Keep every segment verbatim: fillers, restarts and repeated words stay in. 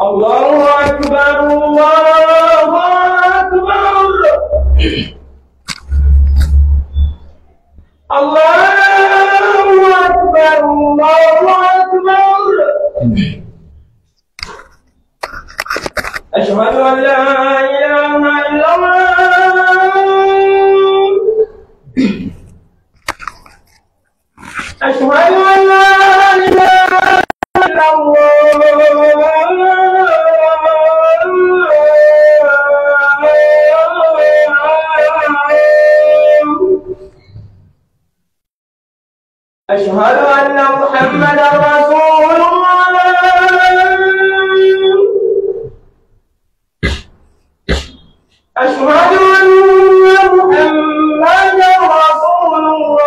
الله أكبر، الله أكبر. الله أكبر، الله أكبر. أشهد أن لا إله إلا الله. أشهد أن لا إله إلا الله. أشهد أن محمدا رسول الله. أشهد أن محمدا رسول الله.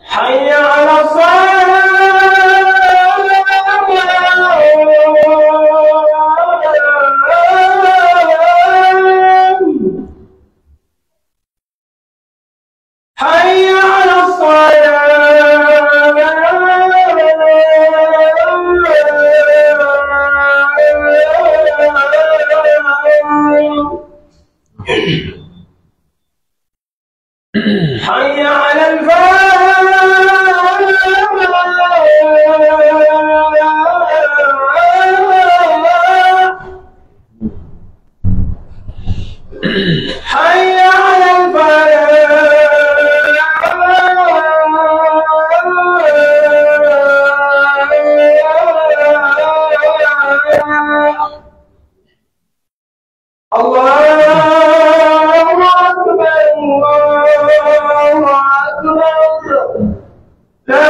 حي على الصلاة. حي على الصلاة. حي على الفلاح. حي على الفلاح. الله أكبر، الله أكبر. لا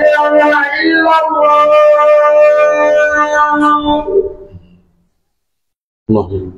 إله إلا الله. اللهم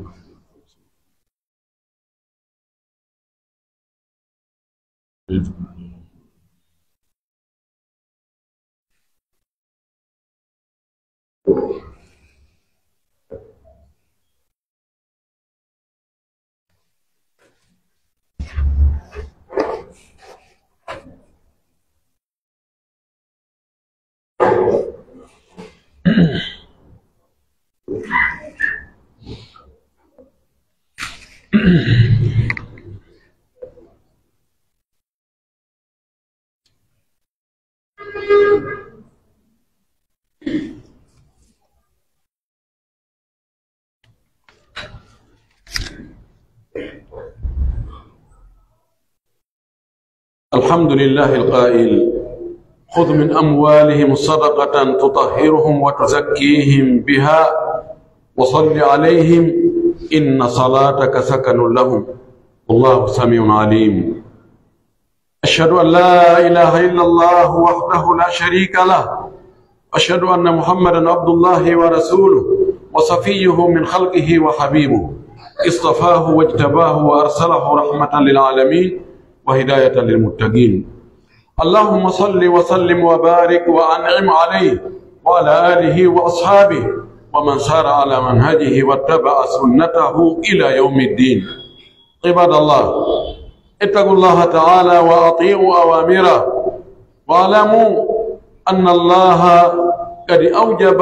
الحمد لله القائل: "خذ من أموالهم صدقة تطهرهم وتزكيهم بها وصل عليهم إن صلاتك سكن لهم". والله سميع عليم. أشهد أن لا إله إلا الله وحده لا شريك له، وأشهد أن محمدا عبد الله ورسوله وصفيه من خلقه وحبيبه، اصطفاه واجتباه وأرسله رحمة للعالمين وهداية للمتقين. اللهم صل وسلم وبارك وأنعم عليه وعلى آله وأصحابه ومن سار على منهجه واتبع سنته إلى يوم الدين. عباد الله، اتقوا الله تعالى وأطيعوا أوامره، واعلموا أن الله قد أوجب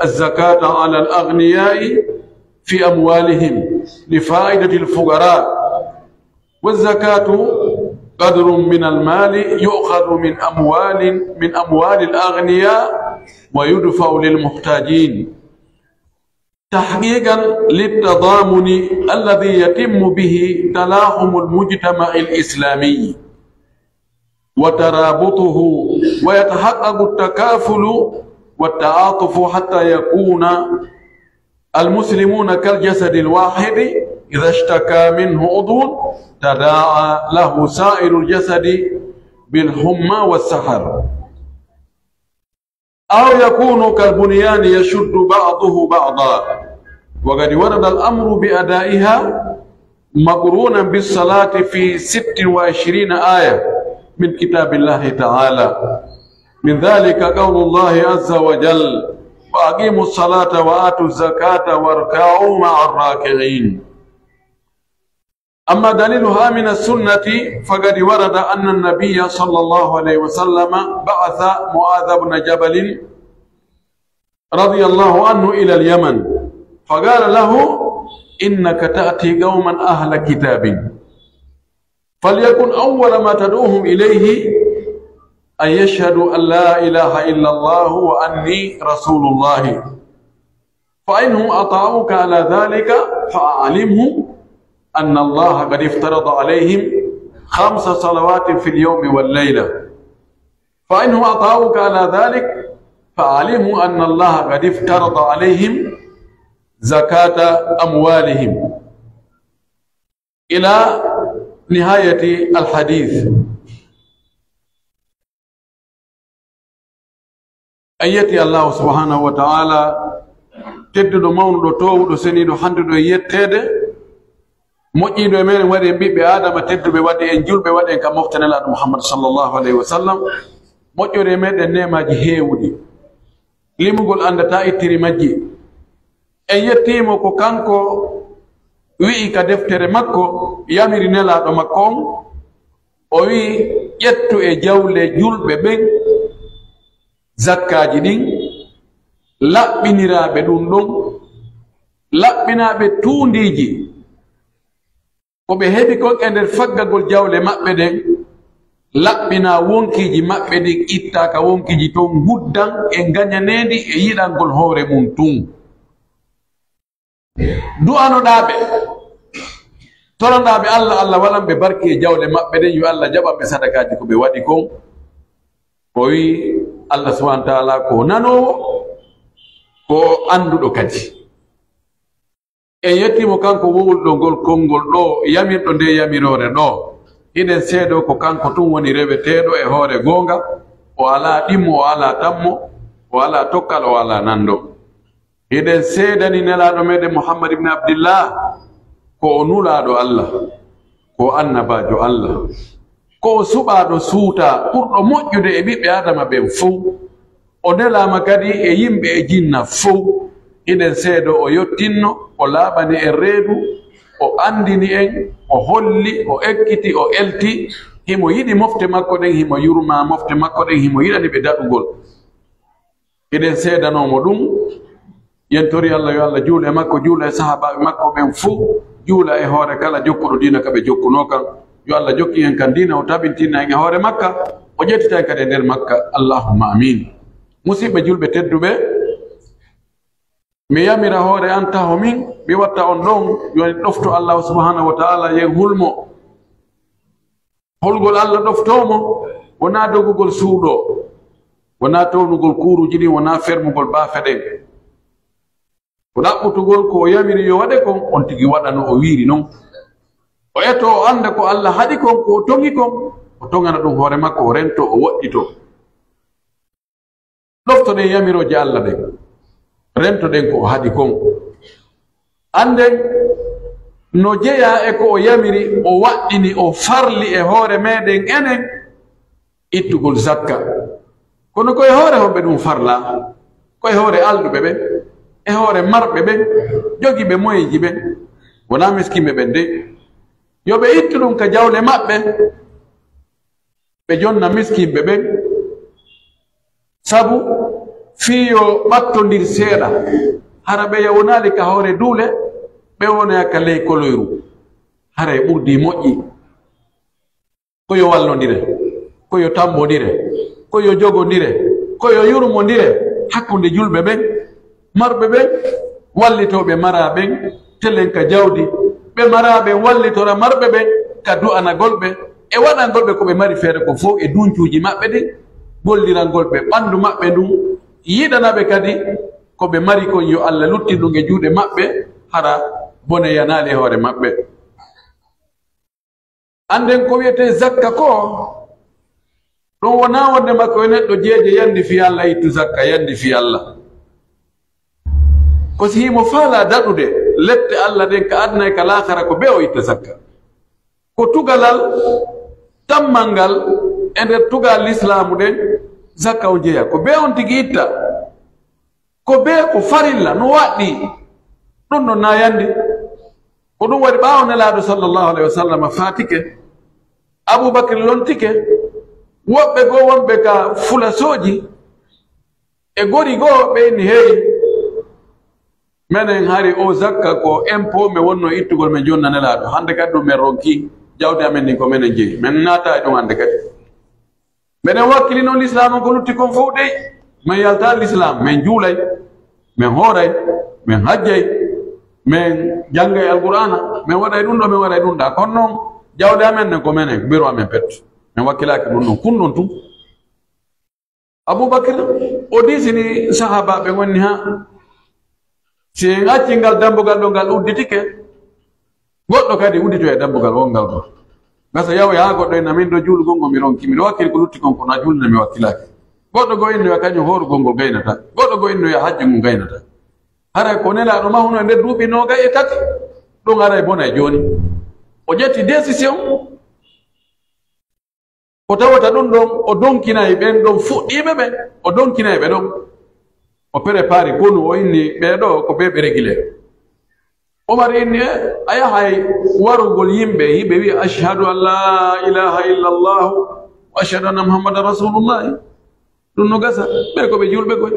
الزكاة على الأغنياء في أموالهم لفائدة الفقراء، والزكاة قدر من المال يؤخذ من أموال، من أموال الأغنياء ويدفع للمحتاجين. تحقيقا للتضامن الذي يتم به تلاحم المجتمع الإسلامي وترابطه، ويتحقق التكافل والتعاطف حتى يكون المسلمون كالجسد الواحد، إذا اشتكى منه عضو تداعى له سائر الجسد بالحمى والسهر. أو يكون كالبنيان يشد بعضه بعضا، وقد ورد الأمر بأدائها مقرونا بالصلاة في ست وعشرين آية من كتاب الله تعالى. من ذلك قول الله عز وجل: "وأقيموا الصلاة وآتوا الزكاة واركعوا مع الراكعين". أما دليلها من السنة، فقد ورد أن النبي صلى الله عليه وسلم بعث معاذ بن جبل رضي الله عنه إلى اليمن، فقال له: "إنك تأتي قوما أهل كتاب، فليكن أول ما تدعوهم إليه أن يشهدوا أن لا إله إلا الله وأني رسول الله، فإنهم أطاعوك على ذلك فأعلمهم أن الله قد افترض عليهم خمس صلوات في اليوم والليلة، فإنهم أطاعوك على ذلك فأعلمهم أن الله قد افترض عليهم زكاة أموالهم"، إلى نهاية الحديث. En yetti Allahu subhanahu wa ta'ala, tedduɗo, mawnuɗo, toowuɗo, seniiɗo, handuɗo e yetteede, moƴƴiiɗo e meɗen, waɗi en ɓiɓɓe Aadama tedduɓe, waɗi en julɓe, waɗi en ka mofte Nelaaɗo Muhammad sallallahu alayhi wa sallam, moƴƴori e meɗen neemaaji heewuɗi. Limugol anndataa ittiri majji. En yettii mo ko kanko wi'i ka deftere makko, yamiri Nelaaɗo makko on, o wi'i, ƴettu e jawle julɓe ɓen zakkaaji ɗin, laɓɓiniraaɓe ɗun ɗon, laɓɓinaaɓe tuundiiji ko ɓe heɓi kon e nder faggagol jawle maɓɓe ɗen, laɓɓinaa wonkiiji maɓɓe ɗin, ittaa ka wonkiiji ton, nguddan e ngañaneendi e yiɗangol hoore mun tun. Du'anoɗaa ɓe, toroɗaa ɓe Alla, Alla waɗan ɓe barki e jawle maɓɓe ɗen, yo Alla jaɓan ɓe sadakaaji ko ɓe waɗi kon. O wi'i, Alla subhanahu wa ta'ala ko nanoowo, ko annduɗo kadi. En yetti mo kanko wowluɗo ngol konngol ɗoo, yamirɗo ndee yamiroore ɗoo. Hiɗen seedoo ko kanko tun woni reweteeɗo e hoore goonga, o alaa ɗimmo, o alaa tammo, o alaa tokkal, o alaa nanndo. Hiɗen seedani Nelaaɗo meɗen Muhammad ibn Abdillah ko o Nulaaɗo Alla, ko o Annabaajo Alla, ko o suɓaaɗo suutaa, ɓurɗo moƴƴude e ɓiɓɓe Aadama ɓen fow. O nelaama kadi e yimɓe e jinna fow. Hiɗen seedoo o yottinno, o laaɓani en reedu, o anndini en, o holli, o ekkiti, o elti. Himo yiɗi mofte makko ɗen, himo yurmaa mofte makko ɗen, himo yiɗani ɓe daɗugol. Hiɗen seedanoo mo ɗun. Yen tori Alla yo Alla juulu e makko, juula e sahaabaaɓe makko ɓen fow, juula e hoore kala jokkuɗo diina ka ɓe jokkunoo kan. Yo Alla jokkin en kan diina, o tabintina en e hoore makka, o ƴettita en kadi e nder makka. Allahumma amiin. Musiɓɓe julɓe tedduɓe, mi yamira hoore an taho min, mi watta on ɗon, yo en ɗofto Allahu subhanahu wa ta'ala, yen hulmo. Holgol Alla ɗoftoo mo, wonaa dogugol suuɗo, wonaa townugol kuuruuji ɗin, wonaa fermugol baafe ɗen. Ko ɗaɓɓutugol ko o yamiri yo waɗe kon, on tigi waɗa no o wiiri non. O etoo, o annda ko Alla haɗi kon, ko o toŋi kon, o toŋana ɗun hoore makko, o rentoo, o woɗɗitoo. Ɗoftoɗen yamirooje Alla ɗen, rentoɗen ko o haɗi kon. Annden no jeyaa e ko o yamiri, o waɗɗini, o farli e hoore meɗen enen ittugol zakka. Kono ko e hoore homɓe ɗun farlaa? Ko e hoore alɗuɓe ɓen, e hoore marɓe ɓen, jogiiɓe moyenji ɓen, wonaa miskinɓe ɓen de. Yo ɓe ittu ɗun ka jawle maɓɓe. Ɓe jonna miskinɓe ɓen, sabu fii yo ɓattondir seeɗa. Hara ɓeya wonaali ka hoore duule, ɓe wonoya ka ley koloyru. Haray ɓurdii moƴƴi. Ko yo wallondire, ko yo tammbondire, ko yo jogondire, ko yo yurmondire hakkunde julɓe ɓen. Marɓe ɓen wallitoo ɓe maraa ɓen, telen ka jawdi. Ɓe maraa ɓen wallitora marɓe ɓen ka du'anagol ɓe e waɗangol ɓe ko ɓe mari feere kon fow e duncuuji maɓɓe ɗin, gollirangol ɓe ɓanndu maɓɓe ndun, yiɗana ɓe kadi ko ɓe mari kon yo Alla luttin ɗun e juuɗe maɓɓe, hara bone yanaali e hoore maɓɓe. Annden ko wi'etee zakka koo, ɗun wonaa wonndema ko e neɗɗo jeeje yanndi fii Alla ittu zakka, yanndi fii Alla. Ko si himo faalaa daɗude, lette Alla ɗen ka aduna e ka laakara, ko bee o itta zakka. Ko tugalal tammal ngal e nder tugal Lislaamu ɗen, zakka on jeyaa. Ko bee on tigi itta. Ko bee ko farilla, no waɗɗii. Ɗun ɗon na yandi. Ko ɗun waɗi ɓaawo Nelaaɗo sallallahu alayhi wa sallam faatike, Abubakar lontike, woɓɓe goo wonɓe ka fulasooji e gori goo ɓe inni, "Hey, menen hari o zakka ko impôt men wonno ittugol men jonna Nelaaɗo. Hande kadi ɗun men ronki jawdi amen ndin ko menen jeyi. Men naata e ɗun hande kadi." Meɗen wakkilino Lislaam on ko lutti kon fow dey. Men yalta Lislaam, men juulay, men hooray, men hajjay, men janngay Alqur'aana, men waɗay ɗun ɗoo, men waɗay ɗun ɗaa. Kono non, jawle amen nen ko menen, biro amen pet. Men wakkilaaki ɗun ɗon, kun ɗon tun. Abubakar, o diisini sahaabaaɓe wonni ha, si en acci ngal dambugal ɗoo ngal udditike, goɗɗo kadi udditoya dambugal wongal ɗoo. Gasa yawoya haa goɗɗo inna, "Min ɗoo juulugol ngol mi ronki, miɗo wakkili ko lutti kon, kono a juulina mi wakkilaaki." Goɗɗo goo innoya kañum hoorugol ngol gaynata. Goɗɗo goo innoya hajju ngun gaynata. Haray ko Nelaaɗo mahuno e nder duuɓi noogay e tati, ɗun haray bonay jooni. O ƴetti décision, ko tawata ɗun ɗon, o donkinay ɓen ɗon fuɗɗiiɓe ɓen, o donkinay ɓe ɗon. O prépari konu, o inni ɓee ɗoo ko bee ɓe réguler. Umar inni, "E, a yahay warugol yimɓe, hiɓe wi'a, 'Ashhadu an laa ilaaha illallahu wa ashhadu anna Muhammadan Rasuulullahi.'" Ɗun no gasa, ɓe ko ɓe juulɓe koy.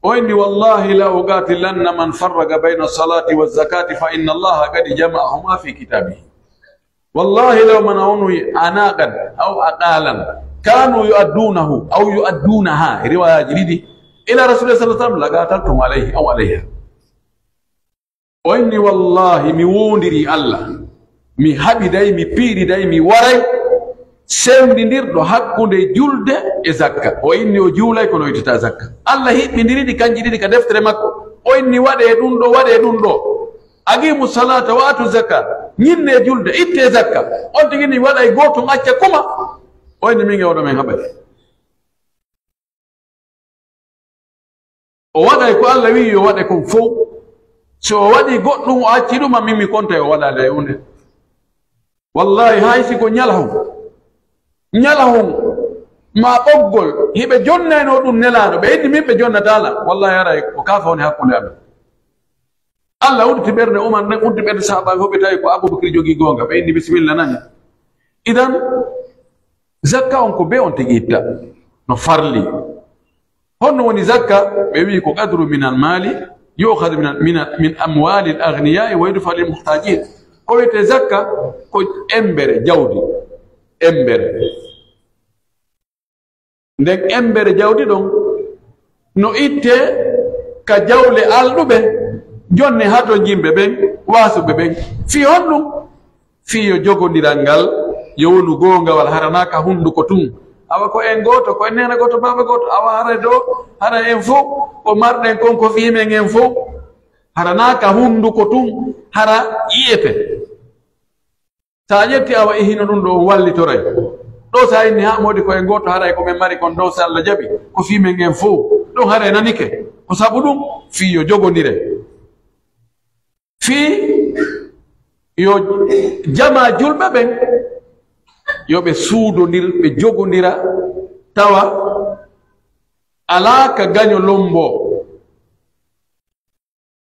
O inni, "Wallahi la uqatilanna man farraqa bayna salati wa zakati fa inna Allaha qad jama'ahuma fi kitabihi." Wallahi, law mana'uni anaqan aw aqalan kanu yu'addunahu aw yu'addunaha, riwayaaji ɗiɗi, ila Rasulillahi sallallahu alaihi wasallam, laqataltum alaihi aw alaiha. O inni, "Wallahi, mi woondirii Allah, mi haɓiday, mi piiriday, mi waray sendindirɗo hakkunde julde e zakka." O inni o juulay kono o ittataa zakka. Allah hiɓɓindiri ɗi kanji ɗiɗi ka deftere makko. O inni, "Waɗee ɗun ɗoo, waɗee ɗun ɗoo." "Aqimu salata wa atu zaka." Ñinnee julde, ittee zakka. On tigi ni waɗay gootun, acca kuma. O inni, "Min e oɗo men haɓay." O waɗay ko Allah wi'i yo waɗe kon fow. Si o waɗi goɗɗun, o acci ɗun, min mi kontay o waɗaali e huunde. Wallahi, hay si ko ñalahun, ñalahun, maa ɓoggol, hiɓe jonnaynoo ɗun Nelaaɗo, ɓe inni min ɓe jonnataa la. Wallahi, haray ko kaafa woni hakkunde amen. Allah udditi ɓernde Umar nden, udditi ɓernde sahaabaaɓe fof, ɓe tawi ko Abubakar jogii goonga. Ɓe inni, "Bisimilla, nani." Idan, zakka on ko bee on tigi itta, no farli. Honno woni zakka? Ɓe wi'i ko qadru min al mali yu'khadhu min al, min al, min amwali al aghniya'i wa yudfa lil muhtajin. Ko wi'etee zakka ko embere jawdi, embere. Nden embere jawdi ɗon no ittee ka jawle alɗuɓe, jonne hatonjinɓe ɓen, waasuɓe ɓen. Fii honɗun? Fii yo jogondiral ngal, yo wonu goongawal, hara naa ka hunduko tun. Awa ko en gooto, ko en neene gooto, baaba gooto, awa hara dow, hara en fow, ko marɗen kon ko fii men en fow. Hara naa ka hunduko tun, hara yi'ete. Sa ƴetti awa e hino ɗun ɗoo on wallitoray. Ɗoo sa inni, "Haa moodi ko en gooto, haray ko men mari kon dow, si Allah jaɓi, ko fii men en fow." Ɗun haray nanike. Ko sabu ɗun, fii yo jogondire. Fii yo jamaa julɓe ɓen, yo ɓe suudondir, ɓe jogondira, tawa alaa ka gaño lomboo.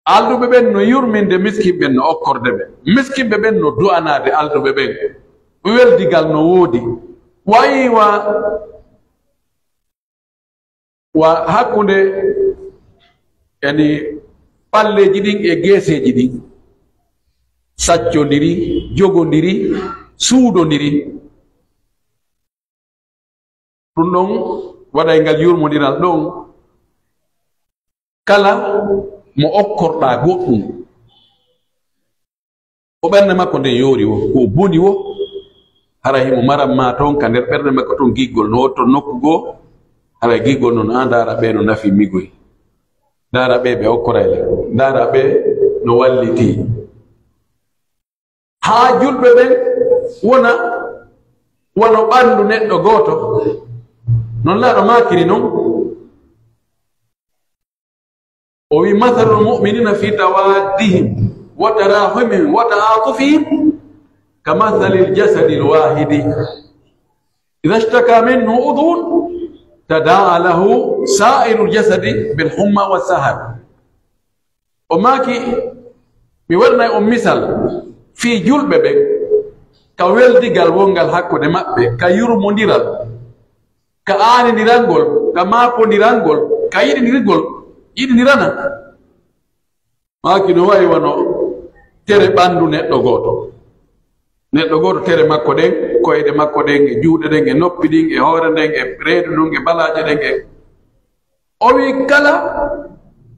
Alɗuɓe ɓen no yurminde miskin ɓen, no okkorde ɓe. Miskinɓe ɓen no du'anaade alɗuɓe ɓen. Weldigal no woodi. Wayi wa, wa hakkunde, yani, ɓalleeji ɗin e geeseeji ɗin. Saccondiri, jogondiri, suudondiri. Ɗun ɗon waɗay ngal yurmondiral ɗon. Kala mo okkorɗaa goɗɗun, ko ɓernde makko nden yoori wo, ko o boni wo, hara himo maran maa ton ka nder ɓernde makko ton giggol, no wotton nokku goo, hara giggol non, "Aa, ndaara ɓee no nafi mi goy. Ndaara ɓee ɓe okkoray le. Ndaara ɓee no wallitii." Haa julɓe ɓen wona wano ɓandu neɗɗo gooto. Non Nelaaɗo maakiri non. O wi'i, "Mathalul mu'minina fi tawaddihim wa tarahumihim wa ta'atufihim ka mathalil jasadil wahidi. Idha ishtaka minhu udhun tada'a lahu sa'irul jasadi bil humma was sahar." O maaki, mi waɗanay on misal fii julɓe ɓen ka weldigal wongal hakkunde maɓɓe, ka yurmondiral, ka aanindirangol, ka maapondirangol, ka yiɗindirgol, yiɗindirana. Maaki no wa'i wano tere ɓandu neɗɗo gooto. Neɗɗo gooto, tere makko ɗen, koyɗe makko ɗen, e juuɗe ɗen, e noppi ɗin, e hoore nden, e reedu ndun, e balaaje ɗen, e o wi'i, kala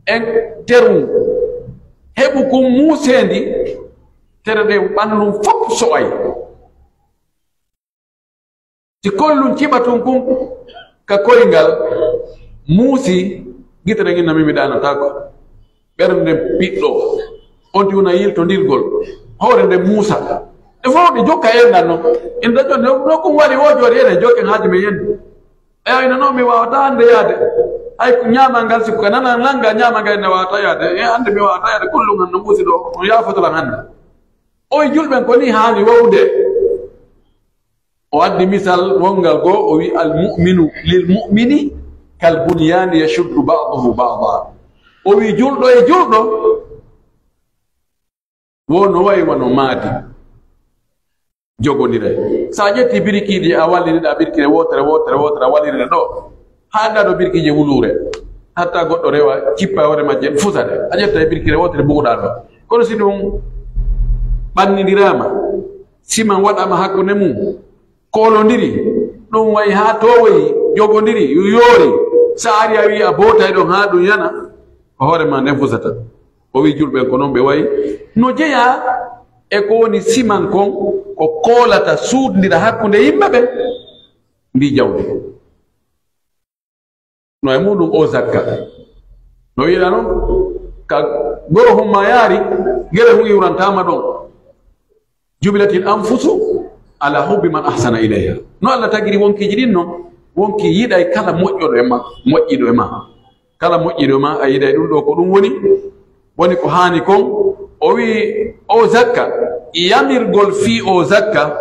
en terun heɓu kun muuseendi, tere ɗen ɓandu ndun fow so'ay. Si koyɗun ciɓatun kun ka koyngal muusi, gite ɗen inna mi mi ɗaanataako. Ɓernde nden piɗɗo, on tigi wona yiltondirgol, hoore nden muusa. Ɗe fow ɗe jokka enɗan non. Inda jon no kun waɗi woo jooɗi eɗen jokken haaji men yendi. Eyo, ina non mi waawata hannde yaade. Hay ko ñaamal ngal, si ko nana nanga ñaamal ngal, ina waawata yaade. E hannde mi waawata yaade, kullum hannde muusi ɗo, on yaafotoran hannde. O e julɓen ko ni haani wawde. O addi misal wongal goo, o wi'i, "Al mu'minu lil mu'mini kal bunyaani yashuddu ba'duhu ba'da." O wi'i, julɗo e julɗo wo no wa'i wano maadi jogondiray. Si a ƴetti birikiiji, a walliriɗa birkire wootere, wootere, wootere, a wallirira ɗo, haa ɗa ɗo birkiije wuluure, hatta goɗɗo rewa, cippa hoore majje, fusa ɗe. A ƴetta e birkire wootere buguɗa ɗo. Kono si ɗum ɓannindiraama, siman waɗaama hakkunde mum, koolondiri, ɗum wayi haa toowoyi, jogondiri, yoori, sa ari a wi'i a bootay ɗon haa ɗum yana, ko hoore ma nden fusata. O wi'i julɓe ko non ɓe wayi. No jeyaa e ko woni siman kon, ko koolata suuɗndira hakkunde yimɓe ɓen, ndi jawdi. No e muɗum o zakka. No wi'ira non, ka goro humma yaari, gere hun iwrantaama ɗon. Jubilatil anfusu ala hubbi man ahsana ilayha. No Allah tagiri wonkiiji ɗin non, wonki yiɗay kala moƴƴuɗo e ma, moƴƴiɗo e ma. Kala moƴƴiɗo e ma, a yiɗay ɗum ɗo ko ɗum woni, woni ko haani kon. O wi'i, o zakka, yamirgol fii o zakka,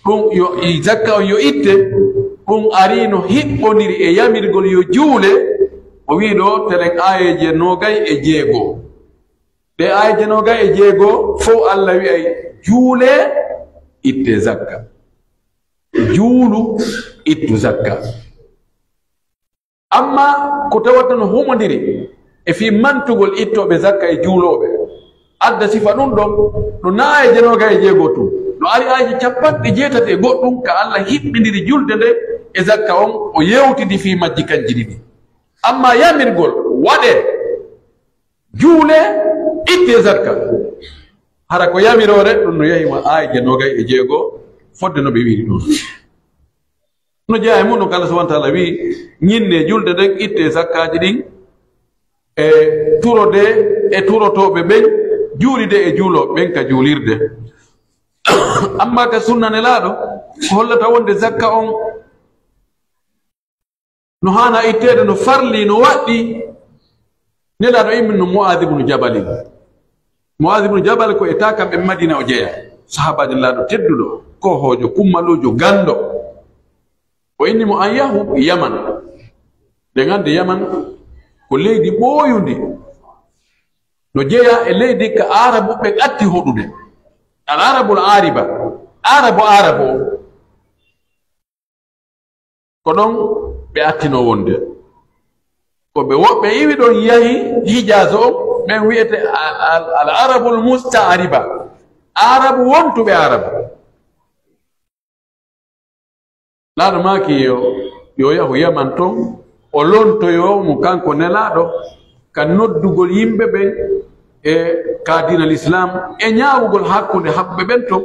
ɗum yo, i zakka on yo itte, ɗum ari no hiɓɓondiri e yamirgol yo juule. O wi'i ɗo telen aayeeje noogay e jeego. Ɗe aayeeje noogay e jeego fow Allah wi'ay, "Juulee, ittee zakka. Juulu, ittu zakka." Amma ko tawata no humondiri e fii mantugol ittooɓe zakka e juulooɓe, adda sifa ɗum ɗon, no na aayeeje noogay e jeego tun. No ari aayeeje cappanɗe jeetati e goɗɗum ka Allah hiɓɓindiri julde nde e zakka on, o yewtidi fii majji kanji ɗiɗi. Amma yamirgol, "Waɗee, juulee, ittee zakka." Hara ko yamiroore, ɗum no yahi ma aayeeje noogay e jeego, fodde no ɓe wi'iri ɗum. No jeyaa e muɗum, Allah subhanahu wa ta'ala wi'i, "Ñinnee julde nden, ittee zakkaaji ɗin, e turodee e turotooɓe ɓen, juulidee e juulooɓe ɓen ka juulirde." Amma ka sunna Nelaaɗo, ko hollata wonde zakka on no haana itteede, no farli, no waɗɗi. Nelaaɗo immin no Mu'aaz ibnu Jabalin. Mu'aaz ibnu Jabal ko e taakamɓe Madiina o jeyaa. Sahaabaajo Nelaaɗo tedduɗo, kohoojo, kummaluujo, ganndo. O inni mo an yahu Yaman. Ɗen anndi Yaman ko leydi ɓooyundi. No jeyaa e leydi ka Aarabuɓe ɓe atti hoɗude. Al Arabul Aariba. Aarabu Aarabu on. Ko ɗon ɓe attinoo wonde. Ko ɓe woɓɓe iwi ɗon yahi Hijaaz on, ɓen wi'ete al, al, al Arabul Musta'riba, Aarabu wontuɓe Aarabu. Nelaaɗo maaki yo, yo yahu Yaman ton, o lontoyoo mo kanko Nelaaɗo ka noddugol yimɓe ɓen e ka diina Lislaam, e ñaawugol hakkunde haɓɓe ɓen ton,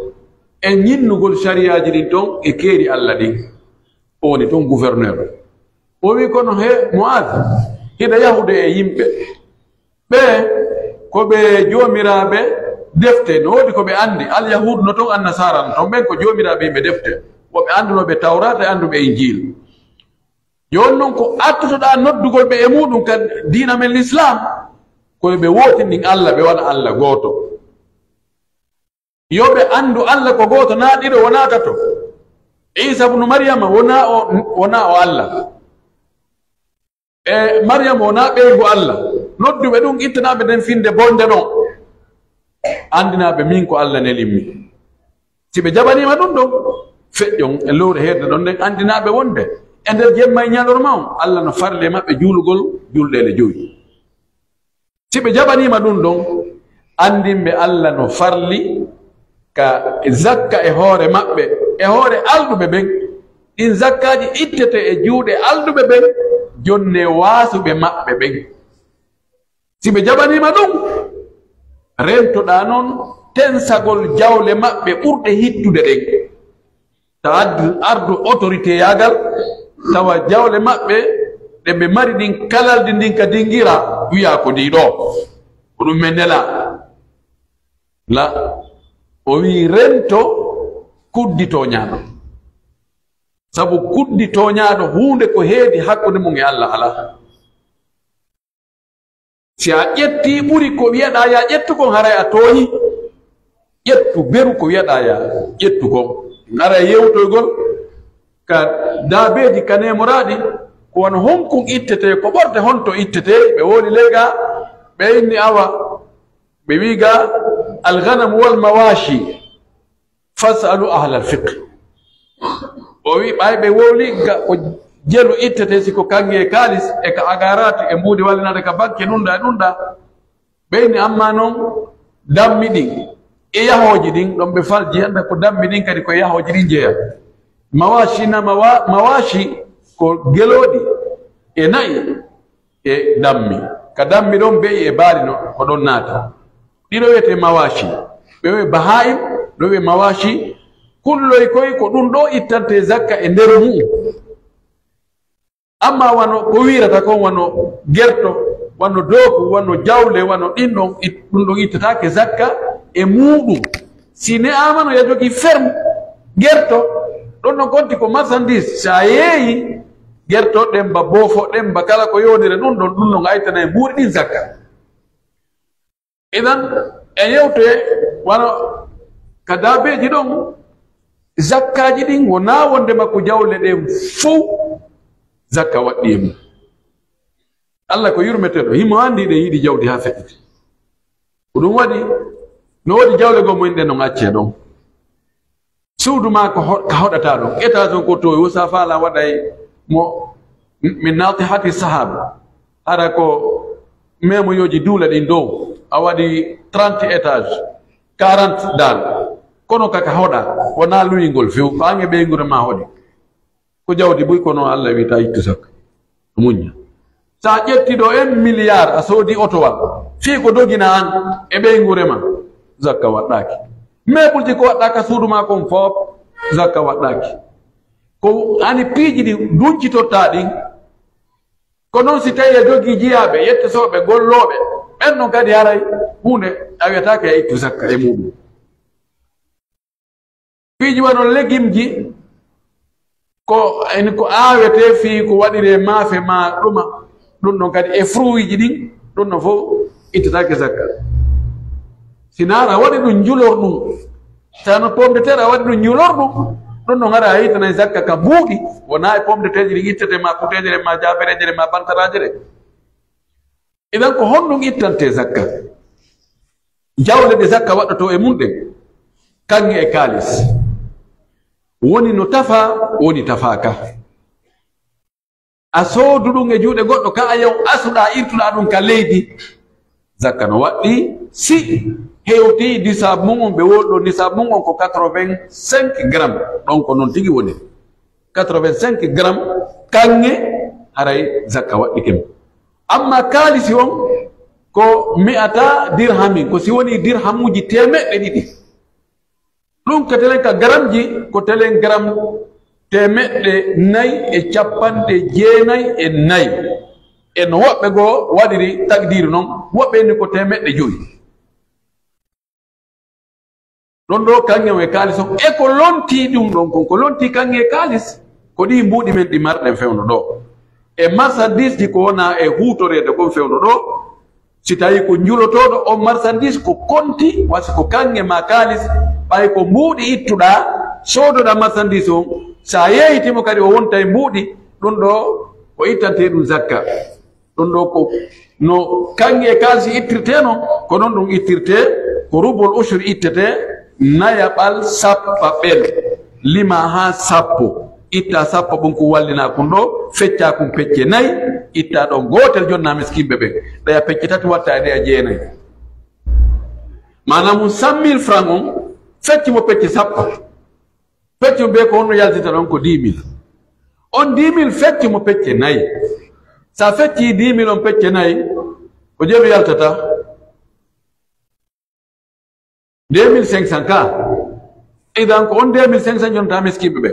e ñinnugol sariyaaji ɗin ton e keeri Alla ɗin. O woni ton gouverneur. O wi'i, "Kono he Mu'aaz, hiɗa yahude e yimɓe. Ɓe ko ɓe joomiraaɓe defte, no woodi ko ɓe anndi. Al Yahuud no ton, An Nasaara no ton. Ɓen ko joomiraaɓe yimɓe defte. Woɓɓe anndunooɓe Tawraata e annduɓe Injiil. Jooni non ko attotoɗaa noddugol ɓe e muɗum ka diina men Lislaam. Kono ɓe wootindin Alla, ɓe waɗa Alla gooto. Yo ɓe anndu Alla ko gooto, naa ɗiɗo, wonaa tato. Iisa ibnu Maryama wonaa o, wonaa o Alla. E Maryama wonaa ɓeyngu Alla. Nodduɓe ɗum, ittanaaɓe nden finnde bonnde ɗon. Anndinaaɓe min ko Alla nelimmi. Si ɓe jaɓaniima ɗum ɗon, feƴƴon e lowre heedde ɗon nden, anndinaaɓe wonde e nder jemma e ñalorma on, Alla no farli e maɓɓe juulugol julɗeele jowi. Si ɓe jaɓaniima ɗum ɗon, anndinɓe Alla no farli ka zakka e hoore maɓɓe, e hoore alɗuɓe ɓen. Ɗin zakkaaji ittete e juuɗe alɗuɓe ɓen, jonne waasuɓe maɓɓe ɓen. Si ɓe jaɓaniima ɗum, rentoɗaa non tensagol jawle maɓɓe ɓurɗe hittude ɗen. Tawa ardu, ardu autorité yaagal, tawa jawle maɓɓe ɗe ɓe mari ɗin, kalaldi ndin ka dingira, wi'a ko ndii ɗoo. Ko ɗum men nelaa. La, o wi'i rento kuddi tooñaaɗo. Sabu kuddi tooñaaɗo huunde ko heedi hakkunde mum e Alla alaa. Si a ƴettii ɓuri ko wi'aɗaa yaa ƴettu kon, haray a tooñi. Ƴettu beru ko wi'aɗaa yaa ƴettu kon. Haray yewtoygol ka daabeeji ka neemoraaɗi, ko wano honkun ittetee, ko ɓorde honto ittetee, ɓe wowli ley gaa, ɓe inni awa, ɓe wi'i gaa, al-ghanam wal mawashi. Fas'alu ahlal fiqh. O wi'i, ɓay ɓe wowli ga, ko jelu ittete, si ko kanŋe e kaalis, e ka agarati, e mbuuɗi wallinaade ka banke, ɗun ɗa, e ɗun ɗa. Ɓe inni, amma non, dammi ɗin, e yahooji ɗin, ɗon ɓe falji, annda ko dammi ɗin kadi ko e yahooji ɗin jeyaa. Mawashi na mawa-, mawashi ko gelooɗi e na'i. E dammi. Ka dammi ɗon be'i e baali no, ko ɗon naati. Ɗiɗo wi'etee mawashi. Ɓe wi'e bahaa'im, ɗo wi'e mawashi. Kulloy koy ko ɗun ɗoo ittantee zakka e nder mu'un. Amma wano ko wi'irata kon, wano gerto, wano dooku, wano jawle, wano ɗin ɗon it-, ɗun ɗon ittataake zakka e muuɗum. Si ne'aama no ya jogii ferme, gerto, ɗon no konti ko marchandise. Si a yeeyi gerto, ɗemba, boofo, ɗemba, kala ko yowondiri e ɗun ɗon, ɗun ɗon a ittanay e mbuuɗi ɗin zakka. Idan, e yewte wano ka daabeeji ɗon, zakkaaji ɗin wonaa wonde makko jawle ɗen fow zakka waɗɗii e mum. Alla ko yurmeteeɗo, himo anndi ɗen yiɗi jawdi haa feƴƴiti. Ko ɗun waɗi, no woodi jawle goo mo inɗen non accee ɗon. Suudu maa ko ho-, ka hoɗataa ɗon. Étage on ko towi, wo sa faala waɗay mo min natihati sahab. Hara ko memoyooji duule ɗin dow. A waɗi trente étages, quarante dal. Kono ka ka hoɗa, wonaa luwingol few, ko an e ɓeynguure maa hoɗi. Ko jawdi buy, kono Alla wi'i taa ittu zakka. Muñña. Sa ƴetti ɗoo un milliard, a soodi otowal, fii ko dogina an e ɓeynguure maa, zakka waɗɗaaki. Meebulji ko waɗɗaa ka suudu maa kon fow, zakka waɗɗaaki. Ko ani piiji ɗi duncitoɗaa ɗin. Ko non si tawii a jogii jiyaaɓe, yettotooɓe, gollooɓe, ɓen non kadi haray huunde a wi'ataake a ittu zakka e muuɗum. Piiji wano legimji, ko en ko aawetee fii ko waɗiree maafe maa ɗuma, ɗun ɗon kadi e fruitji ɗin, ɗun ɗon fow ittataake zakka. Si naa a waɗi ɗun njulorɗun, si wano pomme de terre a waɗi ɗun njulorɗun, ɗun ɗon hara a ittanay zakka ka buuɗi, wonaa e pomme de terreji ɗin ittetee maa kuteeje ɗen maa jaabereeje ɗen maa bantaraaje ɗen. Idan ko honɗun ittantee zakka? Jawle ɗe zakka waɗɗotoo e mun ɗen, kaŋŋe e kaalis. Woni no tafaa, woni tafaaka. A soodu ɗun e juuɗe goɗɗo, ka a yahu asuɗaa, irtuɗaa ɗun ka leydi. Zakka no waɗɗii si hewtii nisaabu mun on, ɓe wowli ɗon nisaabu mun on ko quatre-vingt-cinq grammes. Ɗon ko non tigi woni. Quatre-vingt-cinq grammes kaŋŋe, haray zakka waɗɗike mo. Amma kaalisi on ko mi'ata dirhamin, ko si wonii dirhamuuji teemeɗɗe ɗiɗi. Ɗun ka telen ka garamji, ko telen garam teemeɗɗe nayi e cappanɗe jeenayi e nayi. E no woɓɓe goo waɗiri takdiiru non, woɓɓe inni ko teemeɗɗe jowi. Ɗon ɗoo kaŋŋe on e kaalis on, e ko lontii ɗun ɗon kon, ko lontii kaŋŋe e kaalis, ko ɗii mbuuɗi men ɗi marɗen fewndo ɗoo. E marsandiisji ko wonaa e huutoreede kon fewndo ɗoo, Si tawii ko njulotooɗo on marsandiis ko konti, wa si ko kaŋŋe maa kaalis, ɓay ko mbuuɗi ittuɗaa, soodoɗaa marsandiis on, si a yeeyiti mo kadi o wonta e mbuuɗi, ɗun ɗoo ko ittantee ɗun zakka. Ɗun ɗoo ko no kaŋŋe e kaalisi ittirtee non, ko non ɗun ittirtee, ko rubul ushur ittetee, nayaɓal sappaɓel, limaa haa sappo, ittaa sappo ɓun kun wallinaa kun ɗoo, feccaa kun pecce nay, ittaa ɗon gootel jonnaa miskinɓe ɓen, ɗaya pecce tati wattaa e ɗaya jeenay. Maanaa mun, cent mille francs on, fecci mo pecce sappo. Peccu bee ko honno yaltita ɗon ko dix mille. On dix mille feccu mo pecce nay. Sa fecci dix mille on pecce nay, ko jelu yaltata? Deux mille cinq cents ka. Idan ko on deux mille cinq cents jonta miskinɓe ɓe.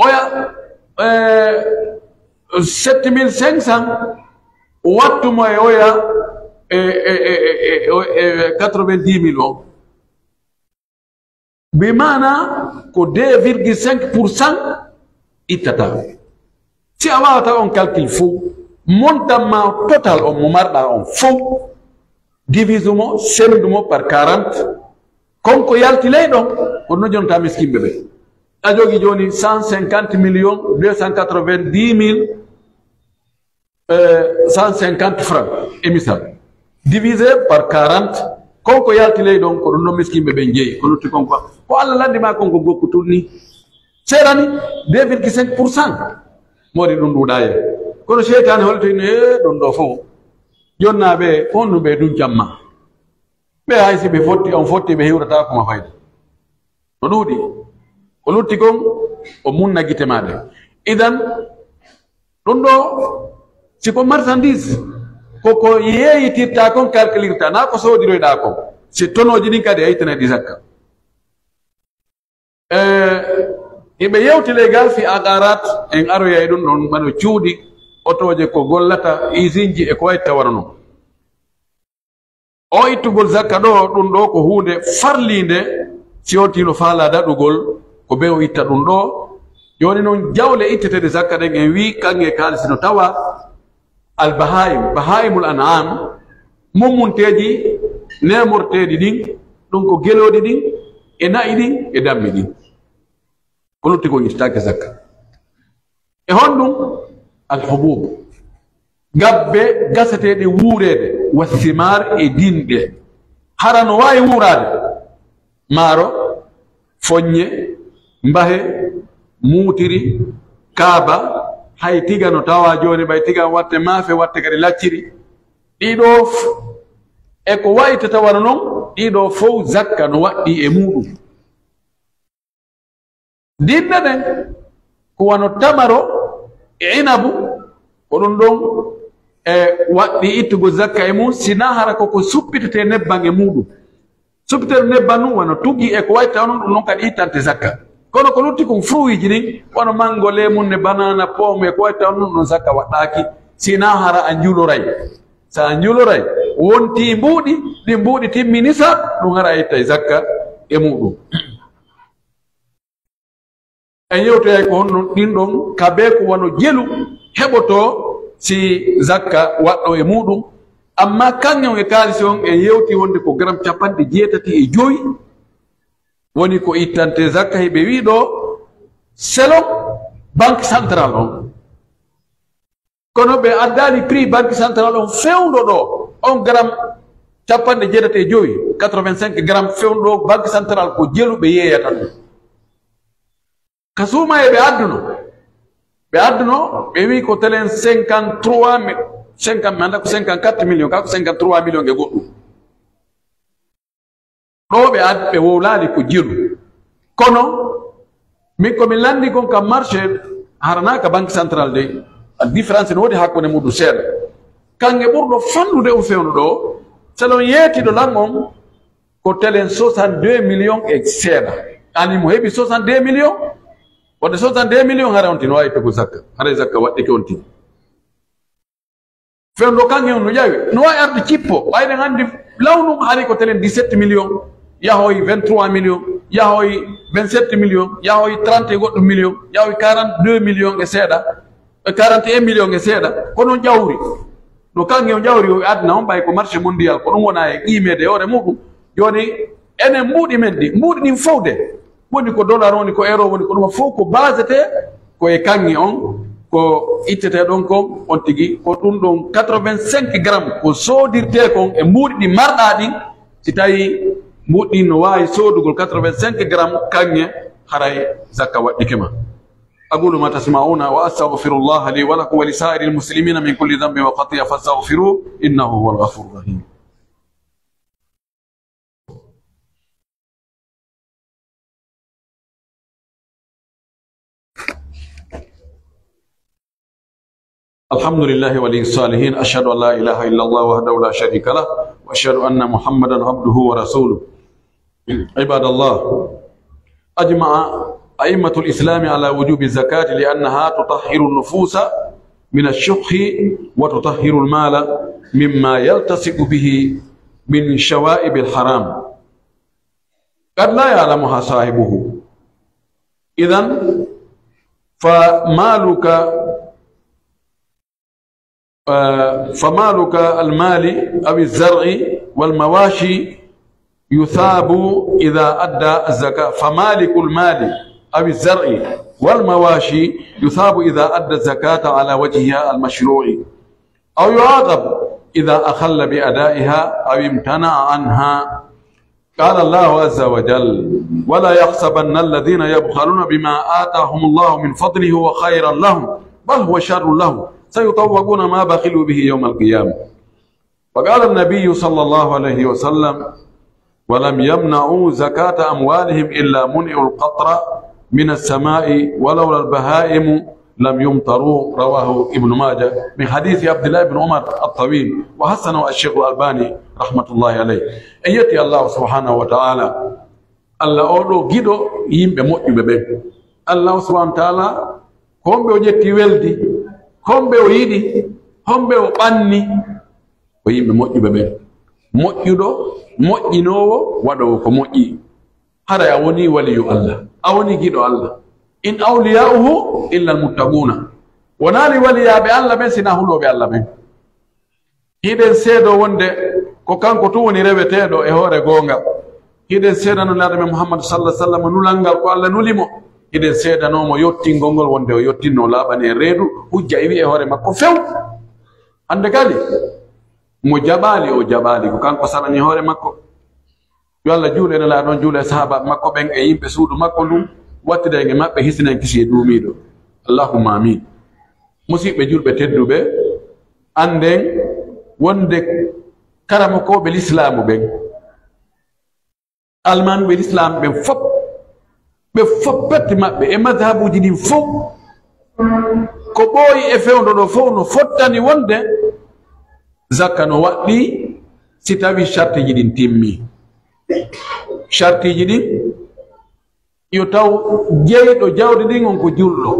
Oya, eh, sept mille cinq cents wattu mo e oya, eh, eh, eh, eh, eh, eh, quatre-vingt-dix mille on. Bi maana ko deux virgule cinq pour cent ittata. Si a waawata on calcul fow, montant ma total on mo marɗa on fow, divise mo, sendu mo par quarante, kon ko yalti ley ɗon, ko no jonta miskinɓe ɓe. A jogi jooni cent cinquante millions deux cent quatre-vingt-dix mille, euh, cent cinquante francs, e misal, divisé par quarante, kon ko yalti ley ɗon, ko ɗum ɗon miskinɓe ɓen jeyi, ko lutti kon ko, ko Allah lanndi ma kon ko gokku tun ni. Seeɗa ni, deux virgule cinq pour cent. Moodi ɗum ɗuuɗaa ye. Kono seytaane holto ino, "Ee, ɗum ɗo fof. Jonnaaɓe, ko honɗum ɓe ɗum jamma?" Ɓe hay si ɓe fotti, on fotti, ɓe hiwrataako ma fayda. No ɗuuɗi. Ko lutti kon, o munna gite maaɗa. Idan, ɗum ɗo, si ko marchandise, ko ko yeeyitirta kon, calculirta, naa ko soodiroyɗaa kon. Si tonooji ɗin kadi, a ittanay ɗi zakka. Eh, hiɓe yewti ley gal fi aqarat, en aroyay ɗum ɗon, wano cuuɗi, otooje ko gollata, isinji e ko wayi tawara non. O ittugol zakka ɗo, ɗum ɗo ko huunde farliinde, si on tino faalaa daɗugol, ko ɓe o itta ɗum ɗo. Jooni non, jawle itteteeɗe zakka ɗen, en wii, kaŋŋe kaalisi no tawa, al bahaim, bahaimul an'am, mummunteeji neemorteeɗi ɗin, ɗum ko gelooɗi ɗin, e na'i ɗin, e dammi ɗin. Ko lutti kon ittaaki zakka. E honɗum? Al hubub. Gabbe gaseteeɗe wuureede, wa simaar e dinɗe. Hara no waawi wuuraade? Maaro, foññe, mbahe, muutiri, kaaba, hay tiga no tawa jooni, ɓay tiga watte maafe, watte kadi lacciri. Ɗii ɗoo f-, e ko wayi tata wano non, ɗii ɗoo fow zakka no waɗɗii e muuɗum. Dinɗe ɗen, ko wano tamaro e inabu, ko ɗum ɗon e waɗɗii ittugol zakka e mum, sinaa hara ko ko suppitetee nebban e muuɗum. Suppitere nebban ɗum wano tugi e ko wayi taw non, ɗum non kadi ittante zakka. Kono ko lutti kon fruitji ɗin, wano mango, leemunne, banana, pomme e ko wayi taw non, ɗum zakka waɗɗaaki, sinaa hara a njuloray. So a njuloray, wontii mbuuɗi, ɗin mbuuɗi timmi nisaab, ɗum hara a ittay zakka e muuɗum. En yewtoyay ko honno ɗin ɗon ka bee ko wano jelu heɓotoo si zakka waɗɗo e muuɗum. Amma kaŋŋe on e kaalisi on, en yewti wonde ko garam capanɗe jeetati e jowi woni ko ittante zakka. Hiɓe wi'i ɗo selon banque centrale on. Kono ɓe addaali prix Banque Centrale on fewndo ɗo, on gram capanɗe jeetati e jowi, quatre-vingt-cinq gram fewndo ɗo, Banque Centrale ko jelu ɓe yeeyata ɗum. Ka suumayee ɓe adduno, ɓe adduno, ɓe wi'i ko telen cinquante-trois mi-, cinquante, mi anndaa ko cinquante-quatre millions, kaa ko cinquante-trois millions e goɗɗum. Ɗo ɓe ad-, ɓe wowlaali ko jelu. Kono, min ko mi lanndi kon ka marché, harana ka Banque Centrale de, a différence no woodi hakkunde muɗum seeɗa. Kaŋŋe ɓurɗo fanɗude on fewndo ɗo, selon yeetiiɗo lan on, ko telen soixante-deux millions e seeɗa. Ani mo heɓi soixante-deux millions, wonde soixante-deux millions hara on tin waawi tegu zakka, hara zakka waɗɗike on tin. Fewndo kaŋŋe on no ƴawi. No waawi arde cippo. Ɓay ɗen anndi law nun hari ko telen dix-sept millions, yahoy vingt-trois millions, yahoy vingt-sept millions, yahoy trente e goɗɗum millions, yahoy quarante-deux millions e seeɗa, e quarante et un millions e seeɗa. Ko non ƴawri. No kaŋŋe on ƴawri o aduna on, ɓay ko marché mondial, ko ɗum wona e qiimeede e hoore muɗum. Jooni, enen mbuuɗi men ɗi, mbuuɗi ɗin fow de, woni ko dollar, woni ko euro, woni ko ɗum fow ko basetee ko e kaŋŋe on, ko ittetee ɗon kon, on tigi, ko ɗum ɗon quatre-vingt-cinq grammes ko soodirtee kon e mbuuɗi ɗi marɗaa ɗin. Si tawii mbuuɗi ɗin no waawi soodugol quatre-vingt-cinq grammes kaŋŋe, haray zakka waɗɗike ma. أقول ما تسمعون وأستغفر الله لي ولكم ولسائر المسلمين من كل ذنب وخطيئة فاستغفروه إنه هو الغفور الرحيم. الحمد لله ولي الصالحين، أشهد أن لا إله إلا الله وحده لا شريك له، وأشهد أن محمدا عبده ورسوله. عباد الله، أجمع أئمة الإسلام على وجوب الزكاة لأنها تطهر النفوس من الشح وتطهر المال مما يلتصق به من شوائب الحرام قد لا يعلمها صاحبه. إذن فمالك، آه، فمالك المال أو الزرع والمواشي يثاب إذا أدى الزكاة، فمالك المال أو الزرع والمواشي يثاب إذا أدى الزكاة على وجهها المشروع، أو يعاقب إذا أخل بأدائها أو امتنع عنها. قال الله عز وجل: ولا يحسبن الذين يبخلون بما آتاهم الله من فضله هو خيرا لهم، بل هو شر لهم، سيطوقون ما بخلوا به يوم القيامة. وقال النبي صلى الله عليه وسلم: ولم يمنعوا زكاة أموالهم إلا منعوا القطر من السماء ولولا البهائم لم يمطروا. رواه ابن ماجه من حديث عبد الله بن عمر الطويل، وحسنه الشيخ الألباني رحمة الله عليه. En yetti Allahu subhanahu wa ta'ala. Allah oo ɗoo giɗo yimɓe moƴƴuɓe ɓen. Allahu subhanahu wa ta'ala, ko homɓe o ƴetti weldi, homɓe o yiɗi, homɓe o ɓanni? Ko yimɓe moƴƴuɓe ɓen. Moƴƴuɗo, moƴƴinoowo, waɗoowo ko moƴƴi. Haray a wonii waliyu Allah, a wonii giɗo Allah. In awliyaa'uhu illa al-muttaquuna. Wonaali waliyaaɓe Allah ɓen, sinaa hulooɓe Allah ɓen. Hiɗen seedoo wonde ko kanko tun woni reweteeɗo e hoore goonga. Hiɗen seedanoo Nulaaɗo men Muhammadu sallallaahu alayhi wa sallam nulal ngal ko Allah nuli mo. Hiɗen seedanoo mo yottingol ngol wonde o yottinnoo laaɓani en reedu, hujja iwi e hoore makko few. Hande kadi, mo jaɓaali, o jaɓaali, ko kanko salani hoore makko. Yo Allah juulu e Nelaaɗo on, juula e sahaabaaɓe makko ɓen e yimɓe suudu makko ndun, wattida en e maɓɓe, hisina en kisi e duumiiɗo. Allahumma amiin. Musiɓɓe julɓe tedduɓe, annden wonde karamokooɓe lislaamu ɓen, almaamiiɓe lislaamu ɓen fop, ɓe fop pette maɓɓe e mazhabuuji ɗin fow, ko ɓooyi e fewndo ɗoo fow no fottani wonde zakka no waɗɗii si tawii shartiiji ɗin timmii. Shartiiji ɗin, yo taw jeyɗo jawdi ndin on ko julɗo.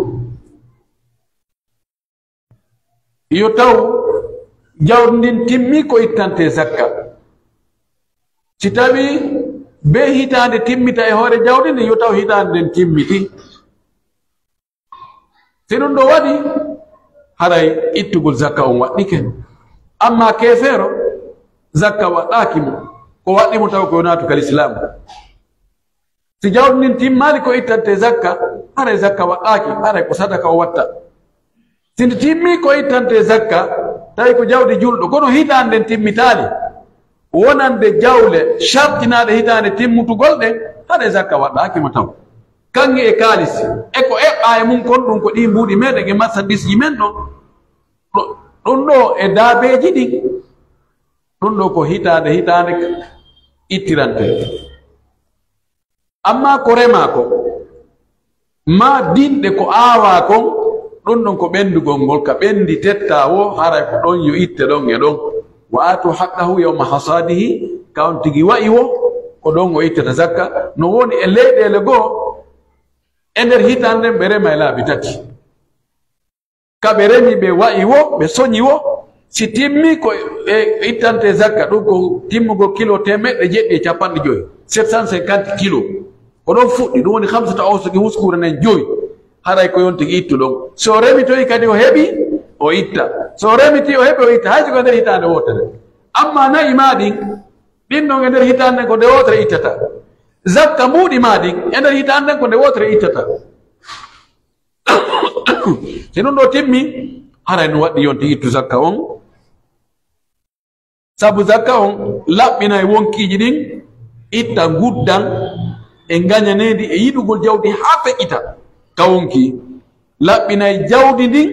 Yo taw jawdi ndin timmii ko ittantee zakka. Si tawii bee hitaande timmita e hoore jawdi ndin, yo taw hitaande nden timmitii. Si ɗum ɗoo waɗii, haray ittugol zakka on waɗɗike. Ammaa keefeero, zakka waɗɗaaki mo. Ko waɗɗi mo taw ko yo naatu ka lislaamu. Si jawdi ndin timmaali ko ittantee zakka, haray zakka waɗɗaaki, haray ko sadaka o watta. Si ndi timmii ko ittantee zakka, tawi ko jawdi julɗo, kono hitaande nden timmitaali, wonande jawle shartinaaɗe hitaande timmutugol ɗe, haray zakka waɗɗaaki mo taw. Kaŋŋe e kaalisi, e ko eɓɓaa e mun kon, ɗum ko ɗii mbuuɗi meɗen e marsandiisji men ɗon. Ɗo-, ɗum ɗoo e daabeeji ɗin, ɗum ɗoo ko hitaande hitaande ittirantee. Ammaa ko remaa kon, maa dinɗe ko aawaa kon, ɗun ɗon ko ɓenndugol ngol ka ɓenndi tettaa woo, haray ko ɗon yo itte ɗon e ɗon. Wa aatu haqqahu yawma hasaadihi, ka on tigi wa'i woo, ko ɗon o ittata zakka. No woni e leyɗeele goo, e nder hitaande nden ɓe rema e laabi tati. Ka ɓe remi, ɓe wa'i woo, ɓe soñi woo, si timmii ko e ittante zakka, ɗun ko timmugol kilo teemeɗɗe jeeɗiɗi e cappanɗe joy, sept cent cinquante kilos. Ko ɗon fuɗɗi, ɗun woni khamsata awsuqi, huskuure nen joy, haray ko yon tigi ittu ɗon. Si o remitoyi kadi o heɓi, o itta. So o remitii, o heɓi, o itta, hay si ko e nder hitaande wootere. Ammaa na'i maa ɗin, ɗin ɗon e nder hitaande nden ko nde wootere ittata. Zakka mbuuɗi maa ɗin, e nder hitaande nden ko nde wootere ittata. Si ɗum ɗoo timmi, haray no waɗɗii yonti ittu zakka on. Sabu zakka on laɓɓinay wonkiiji ɗin, itta nguddan e ngaɲaneendi e yiɗugol jawdi haa feƴƴita ka wonkii. Laɓɓinay jawdi ndin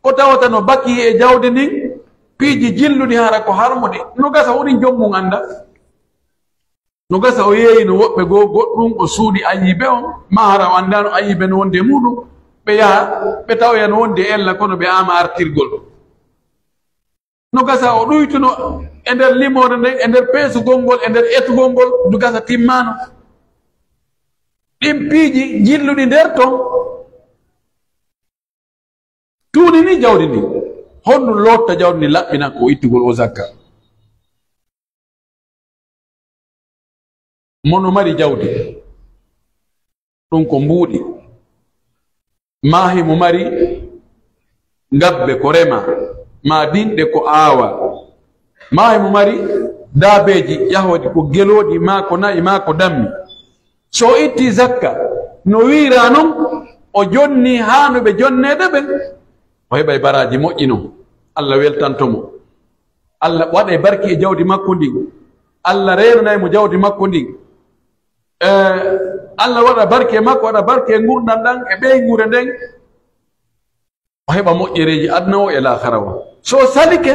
ko tawata no bakii e jawdi ndin, piiji jilluɗi hara ko harmuɗi. No gasa woni jom mum annda. No gasa o yeeyino woɓɓe goo goɗɗum, o suuɗi ayiibe on, maa hara o anndaano ayiibe no wondi e muuɗum, ɓe yaha, ɓe tawoya no wondi e ella, kono ɓe aama artirgol. No gasa o ɗuytuno e nder limoore nden, e nder peesugol ngol, e nder etugol ngol, no gasa timmaano. Ɗin piiji jilluɗi nder ton, tuuni ni jawdi ndin. Honɗum lootta jawdi ndin laɓɓina ko ittugol o zakka? Mo no mari jawdi, ɗum ko mbuuɗi, maa himo mari ngabbe ko rema, maa dinɗe ko aawa, maa himo mari daabeeji yahooji ko gelooɗi, maa ko na'i, maa ko dammi. So o ittii zakka no wiiraa non, o jonnii haanuɓe jonneede ɓen, o heɓay baraaji moƴƴi non. Allah weltanto mo. Allah waɗay barki e jawdi makko ndin. Allah reenanay mo jawdi makko ndin. Eh, Allah waɗa barki e makko, waɗa barki e ngurndan ɗan, e ɓeynguure nden. O heɓa moƴƴereeji aduna o e laakhara o. So o salike,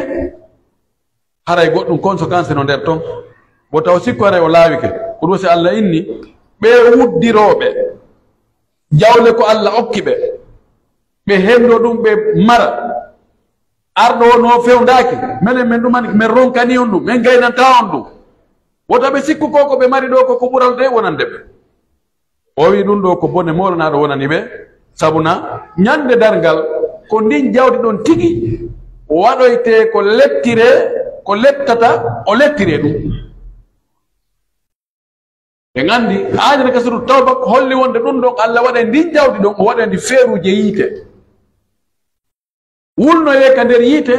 haray goɗɗum conséquence no nder ton. Bo taw sikko haray o laawike. Ko ɗum si Allah inni, ɓee wuddirooɓe jawle ko Allah okki ɓe, ɓe henndo ɗum, ɓe mara. Arɗo o no fewndaaki, menen men ɗumani, men ronkani on ɗum, men gaynanta on ɗum. Wota ɓe sikku ko, ko ɓe mari ɗo ko, ko ɓural de wonande ɓe. O wi'i ɗum ɗo ko bone moolanaaɗo wonani ɓe, sabu na ɲande darngal ko ndin jawdi ɗon tigi waɗoytee ko leptiree, ko leptata o leptiree ɗum. En anndi, aayat ka suuratu Tawba holli wonde ɗum ɗon Allah waɗay ndin jawdi ɗon, o waɗay ndi feeruuje yiite. Wulnoyee ka nder yiite,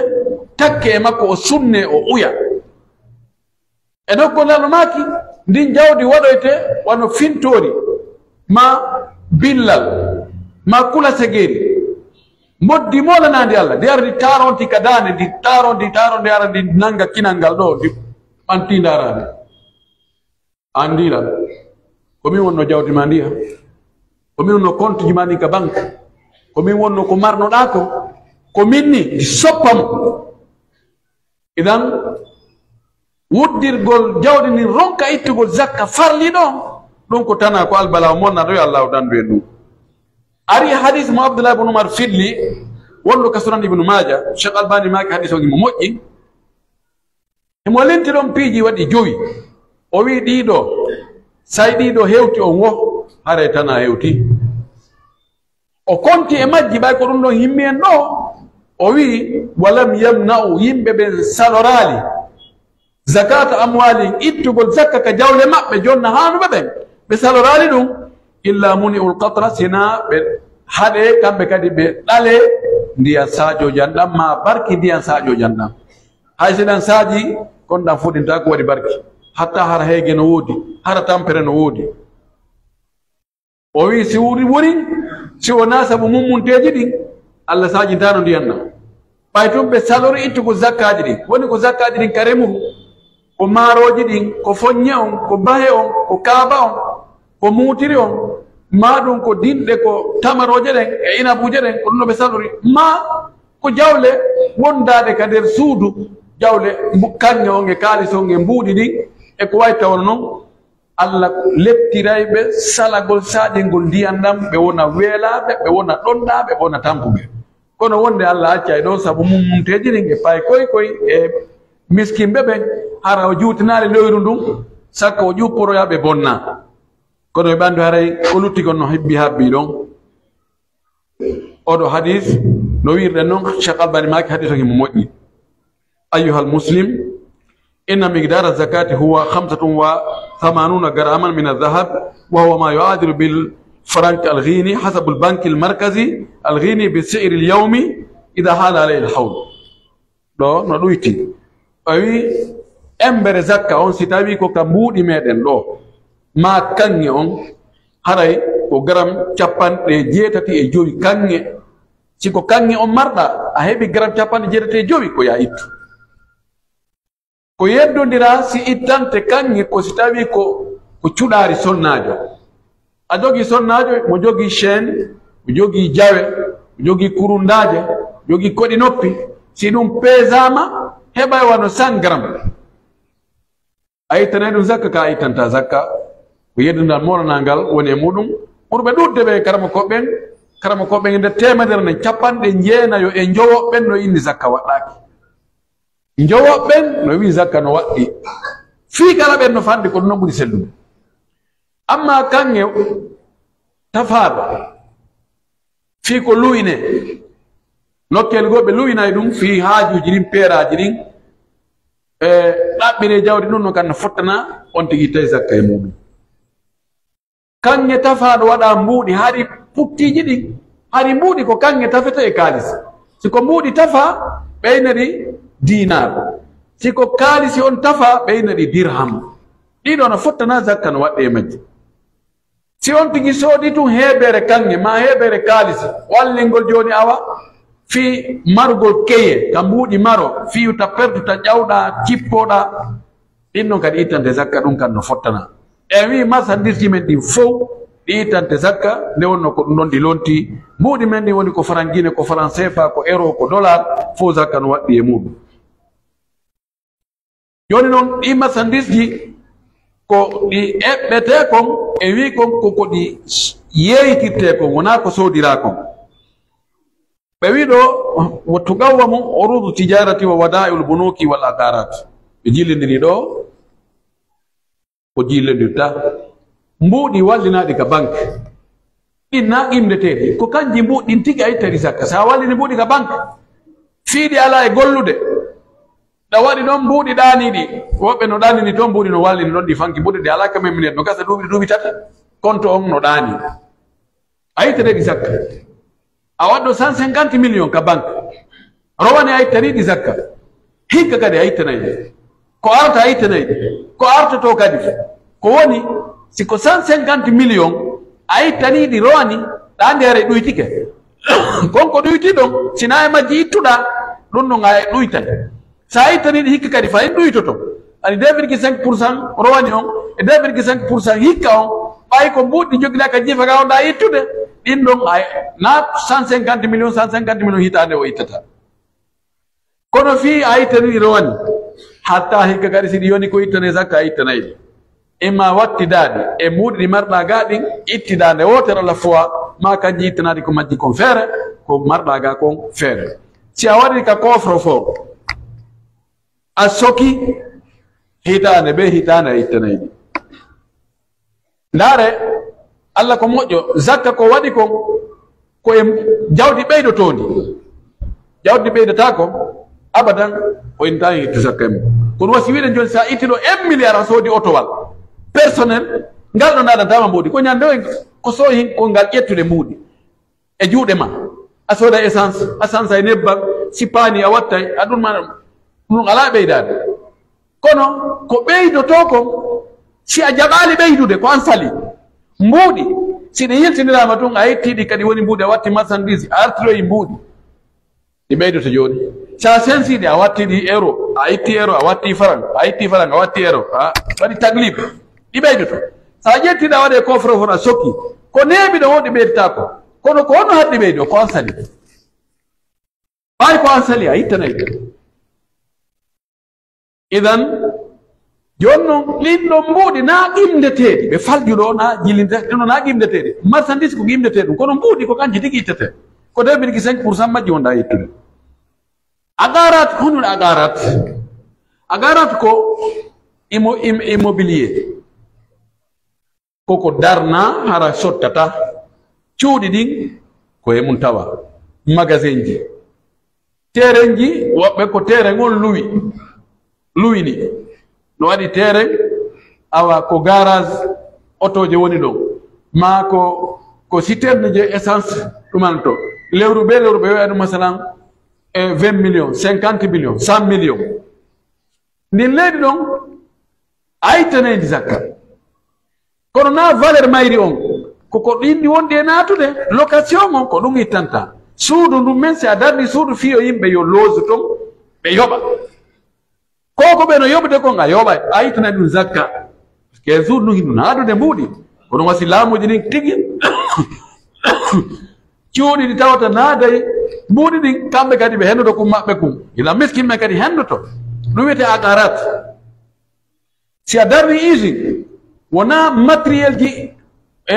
takkee e makko, o sunnee, o uya. E doggol Alla maaki, ndin jawdi waɗoyte wano fintoori, maa billal, maa kulasegeeri. Mboddi moolanaandi Alla, ndi ara ndi taaronti ka daande, ndi taarondi, taarondi, ara ndi nanga kinal ngal ɗo, ndi ɓanti ndaaraande. An ndiilan, ko min wonno jawdi maa ndiya, ko min wonno kontuji maa ɗin ka banque, ko min wonno ko marnoɗaa ko, ko min ni, ndi soppa mo. Idan, wuddirgol jawdi ndin ronka ittugol zakka farliiɗo on, ɗum ko tanaa ko albalaa o monnaaɗo, yo Allaahu dandu en ɗum. Ari e hadis mo Abdullah ibn Umar filli, wonɗo ka Sunan Ibnu Maaja, Cheikh Albani maaki hadis on himo moƴƴi. Himo linti ɗon piiji waɗi jowi. O wi'i ɗii ɗoo, say ɗii ɗoo hewti on wo, haray tanaa hewti. O konti e majji, ɓay ko ɗum ɗon himmi en ɗoo. O wi'i, "Walam yamna'u, yimɓe ɓen saloraali, zakata amwaalihim, ittugol zakka ka jawle maɓɓe, jonna haanuɓe ɓen, ɓe saloraali ɗum, illa muni'ul qatra, sinaa ɓe haɗee, kamɓe kadi ɓe ɗalee ndiyan saajoojan ɗan, maa barki ndiyan saajoojan ɗan." Hay si ɗan saajii, kon ɗan fuɗintaa ko waɗi barki. Hatta hara heege no woodi, hara tampere no woodi. O wi'i, si wuri, wuri, si wonaa sabu mummunteeji ɗin, Alla saajintaano ndiyan ɗan. Ɓay tun ɓe salori ittugo zakkaaji ɗin. Woni ko zakkaaji ɗin ka remuru, ko maarooji ɗin, ko foɲɲe on, ko bahe on, ko kaaba on, ko muutiri on, maa ɗum ko dinɗe, ko tamarooje ɗen e inabuuje ɗen, ko ɗum no ɓe salori. Maa ko jawle wondaaɗe ka nder suudu, jawle mbu-, kaŋŋe on e kaalis on e mbuuɗi ɗin e ko wayi tawno non, Alla leptiray ɓe salagol saajingol ndiyan ɗan, ɓe wona weelaaɓe, ɓe wona ɗonɗaaɓe, ɓe wona tampuɓe. Kono wonde Alla accay ɗon sabu mummunteeji ɗin e pay koy koy e miskinɓe ɓen, hara o juutinaali leyru ndun, sakko o ƴupporoya ɓe bonna. Kono ɓe ɓandu haray ko lutti kon no hebbi habbi ɗon. Oɗo hadis, no wi'irɗen non, Cheikh Albani maaki hadis on himo moƴƴi. Ayyuhal muslim, inna miqdara zakati huwa khamsatun wa thamanuna garaman min adh-dhahab, wa huwa ma yu'adilu bil franc al-ghini hasabul bank al-markazi al-ghini bi si'ri al-yawmi idha hala alayhi al-hawl. ɗoo no ɗuyti. O wi'i, embere zakka on, si tawii ko ka mbuuɗi meɗen ɗoo, maa kaŋŋe on, haray ko garam capanɗe jeetati e jowi kaŋŋe. Si ko kaŋŋe on marɗaa, a heɓi garam capanɗe jeetati e jowi, ko yaa ittu. Ko yeddondiraa si ittante kaŋŋe ko si tawii ko, ko cuɗaari sonnaajo. A jogii sonnaajo, mo jogii chaîne, mo jogii jawe, mo jogii kurundaaje, mo jogii koɗi noppi. Si ɗum peesaama, heɓay wano cent grammes. A ittanay ɗum zakka, ka a ittantaa zakka. Ko yeddondiral moolanaa ngal woni e muuɗum. Ɓurɓe ɗuuɗude ɓe karamokooɓe ɓen, karamokooɓe ɓen nde teemedere nden, capanɗe jeenayo e njowo ɓen no inni zakka waɗɗaaki. Njowo ɓen no wi'i zakka no waɗɗi. Fii kala ɓen no fanɗi, ko ɗum no ɓuri sellude. Amma kaŋŋe tafaaɗo, fii ko luwine, nokkeeli goo ɓe luwinay ɗum, fii haajuuji ɗin, peeraaji ɗin, e ɗaɓɓiree jawdi ɗum, no kan no fottana, on tigi tawi zakka e muuɗum. Kaŋŋe tafaaɗo waɗaa mbuuɗi, hari puttiiji ɗin, hari mbuuɗi ko kaŋŋe tafete e kaalisi. Si ko mbuuɗi tafaa, ɓeyna ɗi diinaar. Si ko kaalisi on tafaa, ɓeyna ɗi dirham. Ɗii ɗoo no fottana zakka no waɗɗee e majji. Si on tigi soodi tun heebeere kaŋŋe, maa heebeere kaalisi, wallingol jooni awa fii marugol keye, ka mbuuɗi maro, fii ta pertuta ƴawɗaa, cippoɗaa, ɗin ɗon kadi ittante zakka, ɗum kan no fottana. En wi'i marchandise ji men ɗin fow, ɗi ittante zakka, nde wonnoo ko ɗum ɗon ɗi lontii. Mbuuɗi men ɗin woni ko franc Guinée, ko franc C F A, ko euro, ko dollar, fow zakka no waɗɗi e muuɗum. Jooni non, ɗii marchandise ji ko ɗi eɓɓetee kon, e wi'i kon ko, ko ɗi yeeyitirtee kon, wonaa ko soodiraa kon. Ɓe wi'i ɗoo, "Wa tuqawwamu urudu tijarati wa wada'iul bunuki wal aqarat." Ɓe jillindiri ɗoo, ko jillondirta. Mbuuɗi wallinaaɗi ka banque. Ɗin naa qimdeteeɗi. Ko kanji mbuuɗi ɗin tigi a ittani zakka. Sa wallini mbuuɗi ka banque, fii ɗi alaa e gollude. Ɗa waɗi ɗon mbuuɗi ɗaaniiɗi. Woɓɓe no ɗaanini ton mbuuɗi no wallini ɗon ɗi fanki mbuuɗi ɗi alaa ka men minen. No gasa duuɓi, duuɓi tati. Konto on no ɗaani. A ittanii ɗi zakka. A waɗɗo cent cinquante millions ka banque. Rowani a ittanii ɗi zakka. Hikka kadi a ittanay ɗi. Ko arata a ittanay ɗi. Ko artotoo kadi. Ko woni, si ko cent cinquante millions a ittanii ɗi rowani, ɗa anndi haray ɗuytike. Kon ko ɗuyti ɗon, si naa e majji ittuɗaa, ɗun ɗon a ɗuytay. Sa ittanii ɗi hikka kadi fahin ɗuytoto. Ani deux virgule cinq pour cent rowani on, e deux virgule cinq pour cent hikka on, ɓay ko mbuuɗi jogiɗaa ka jiifa ka wonɗaa ittude, ɗin ɗon ay, na cent cinquante millions, cent cinquante millions hitaande o ittata. Kono fii a ittanii ɗi rowani, hatta hikka kadi si ɗi yoni ko ittane zakka a ittanay ɗi. Imma wattidaaɗi e mbuuɗi ɗi marɗaa gaa ɗin, ittidaa nde wootere la fois, maa kanji ittanaaɗi ko majji kon feere, ko marɗaa gaa kon feere. Si a waɗi ka coffre-fort, a soki hitaande bee hitaande a ittanay ɗi. Ndaare, Alla ko moƴƴo, zakka ko waɗi kon, ko e jawdi ɓeydotoondi. Jawdi ɓeydotaako, abadan, o intaaki ittu zakka e mum. Kono wasi wiɗen jooni, si a itti ɗo un milliard a soodi otowal personnel, ngal ɗo naadantaama mbuuɗi. Ko ñande o en, ko sooyi hin, ko ngal ƴettude mbuuɗi e juuɗe ma. A sooda essence, a sansa e nebbam, si paani a wattay, a ɗum ma, ɗum alaa ɓeydaade. Kono ko ɓeydotoo kon, si a jaɓaali ɓeydude, ko an sali. Mbuuɗi, si ɗi yiltindiraama tun, a ittii ɗi kadi woni mbuuɗi, a watti marchandise, a artiroyi mbuuɗi. Ɗi ɓeydoto jooni. Si a sensii ɗi, a watti ɗi euro, a itti euro, a watti franc, a itti franc, a watti euro, a waɗi taglib, ɗi ɓeydoto. Si a ƴetti ɗi a waɗi e coffre-fort a sokki, ko neeɓi ɗon won ɗi ɓeydataako. Kono ko honno haɗi ɗi ɓeydo? Ko an sali. Ɓay ko an sali, a ittanay ɗi. Idan, jooni non, ɗin ɗon mbuuɗi naa qimdeteeɗi, ɓe falju ɗo naa jilinte, ɗin ɗon naa qimdeteeɗi. Marchandise ko qimdeteeɗum, kono mbuuɗi ko kanji tigi ittete. Ko deux virgule cinq pour cent majji wonɗaa ittude. Aqarat, honɗun aqarat? Aqarat ko immo-, im-, immobilier. Koko darnaa, hara sottataa. Cuuɗi ɗin, ko e mun tawaa. Magasinji. Terenji, woɓɓe ko teren on luwi, luwini. No waɗi teren, awa ko garage otooje woni ɗon. Maa ko, ko citerne je essence ɗumanto. Lewru be lewru ɓe wi'a ɗum, masalan, E vingt millions, cinquante millions, cent millions. Ndin leydi ɗon, a ittanay ndi zakka. Kono naa valeur mayri on, ko ko ɗin ɗi wonɗi e naatude, location on, ko ɗum ittanta. Suudu ndun men, si a darni suudu fii yo yimɓe yo looju ton, ɓe yoɓa. Ko ko ɓe no yoɓude kon, a yoɓay, a ittana ɗum zakka. Parce que suudu ndun hindu naadude mbuuɗi. Kono wasi laamuuji ɗin tigi, cuuɗi ɗi tawata naaday mbuuɗi ɗin, kamɓe kadi ɓe hendoto kun maɓɓe kun. Ila miskin ɓen kadi hendoto. Ɗum wiyete aqarat. Si a darni usine, wonaa matériel ji, e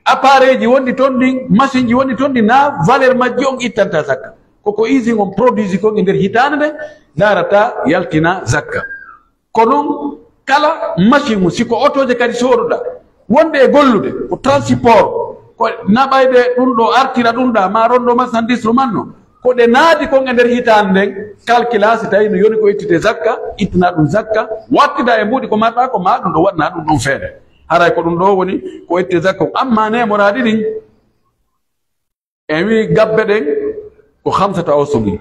appareil ji wonɗi ton ɗin, machine ji wonɗi ton ɗin, naa valeur majji on ittanta zakka. Ko ko usine on produit kon e nder hitaande nden, ndaarata yaltina zakka. Ko non kala machine mum, si ko otooje kadi sooduɗaa, wonde e gollude, ko transport, ko naɓayde ɗum ɗo, artira ɗum ɗa, ma rondo marchandise ɗo manno, ko ɗe naati kon e nder hitaande nden, calcula si tawi no yoni ko ittite zakka, ittana ɗum zakka, wattida e mbuuɗi ko marɗa ko, ma ɗum ɗo waɗana ɗum ɗon feere. Haray ko ɗum ɗo woni ko ittite zakka on. Amma nemoraɗi ɗin, en wi gabbe ɗen ko hamsata awsuqi.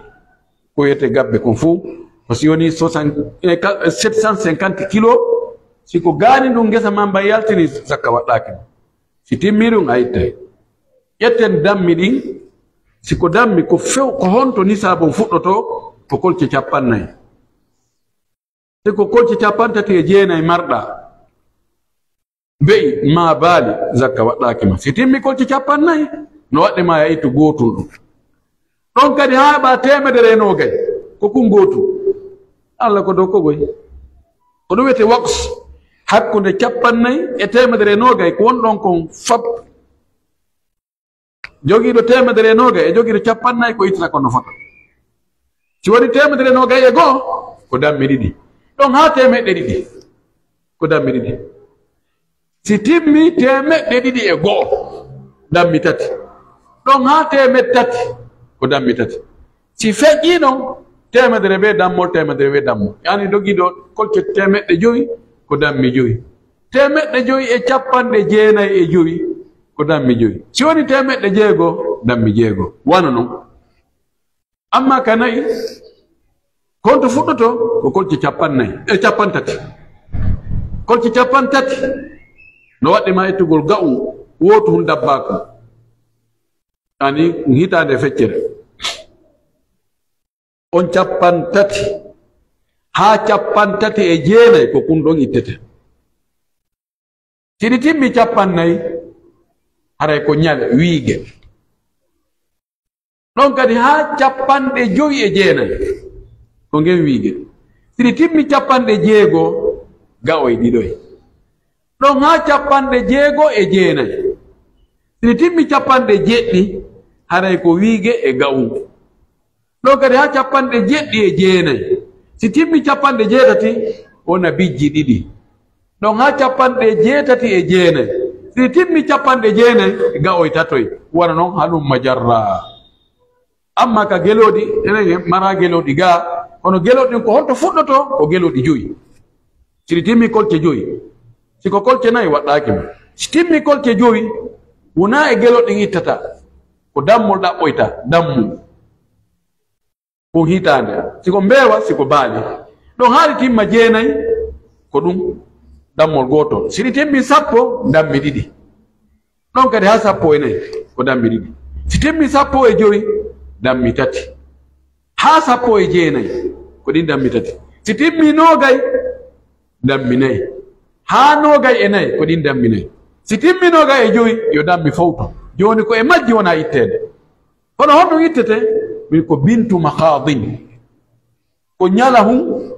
Ko wiyete gabbe kon fof, ko si woni soixante, eh, ka-, sept cent cinquante kilos, si ko gaani ɗum ngesa ma mba yaltini, zakka waɗɗaaki. Si timmi ɗum, a ittay. Ƴetten dammi ɗin, si ko dammi ko few, ko honto nisaabon fuɗɗoto? Ko kolce cappannayi. Si ko kolce capantati e jeenayi marɗa, be'i maa baali, zakka waɗɗaaki ma. Si timmi kolce cappannayi, no waɗɗi ma a ittu gootun ɗum. Ɗon kadi haa heɓa teemedere e noogay, ko kun gootun. Alla ko dow ko goy. Ko ɗum wiyete waqs, hakkunde cappannayi e teemedere e noogay, ko won ɗon kon fop. Jogiiɗo teemedere e noogay e jogiiɗo cappannayi ko ittata ko no fota. Si woni teemedere e noogay e go'o, ko dammi ɗiɗi. Ɗon haa teemeɗɗe ɗiɗi, ko dammi ɗiɗi. Si timmi teemeɗɗe ɗiɗi e go'o, dammi tati. Ɗon haa teemeɗɗe tati, ko dammi tati. Si feƴƴii non, teemedere bee dammol, teemedere bee dammol. Yaani dogiiɗo kolce teemeɗɗe jowi, ko dammi jowi. Teemeɗɗe jowi e cappanɗe jeenayi e jowi, ko dammi jowi. Si woni teemeɗɗe jeego, dammi jeego. Wano non. Amma ka nayi, ko honto fuɗɗoto? Ko kolce cappannayi, e capantati. Kolce capantati no waɗɗi ma ittugol ga'u wootu hun dabbaaku. Ani hitaande feccere. On cappanɗe tati haa cappanɗe tati e jeenayi ko kun ɗon ittete. Si ɗi timmi cappannayi, haray ko ñale, wiige. Ɗon kadi haa cappanɗe jowi e jeenayi, ko ngen wiige. Si ɗi timmi cappanɗe jeego, ga'oy ɗiɗoy. Ɗon haa cappanɗe jeego e jeenayi. Si ɗi timmi cappanɗe jeɗɗi, haray ko wiige e ga'u. Ɗon kadi haa cappanɗe jeɗɗi e jeenayi. Si timmi cappanɗe jeetati, wona bijji ɗiɗi. Ɗon haa cappanɗe jeetati e jeenayi. Si timmi cappanɗe jeenayi, ga'oy tatoy. Wona non halumma jarra. Amma ka gelooɗi, enen en mara gelooɗi gaa, kono gelooɗi ɗin ko honto fuɗɗoto? Ko gelooɗi jowi. Si ɗi timmi kolce jowi, si ko kolce nayi waɗɗaaki ma. Si timmi kolce jowi, wonaa e gelooɗi ɗin ittata, ko dammol ɗaɓɓoyta, dammol. Ko hitaande, si ko mbeewa, si ko baali. Ɗon haa ɗi timma jeenayi, ko ɗum dammol gootol. Si ɗi timmi sappo, dammi ɗiɗi. Ɗon kadi haa sappo e nayi, ko dammi ɗiɗi. Si timmi sappo e jowi, dammi tati. Haa sappo e jeenayi, ko ɗin dammi tati. Si timmi noogay, dammi nayi. Haa noogay e nayi, ko ɗin dammi nayi. Si timmi noogay e jowi, yo dammi fowto. Jooni ko e majji wona itteede. Kono honɗum ittete? Min ko bintu makhaadin. Ko ñalahun,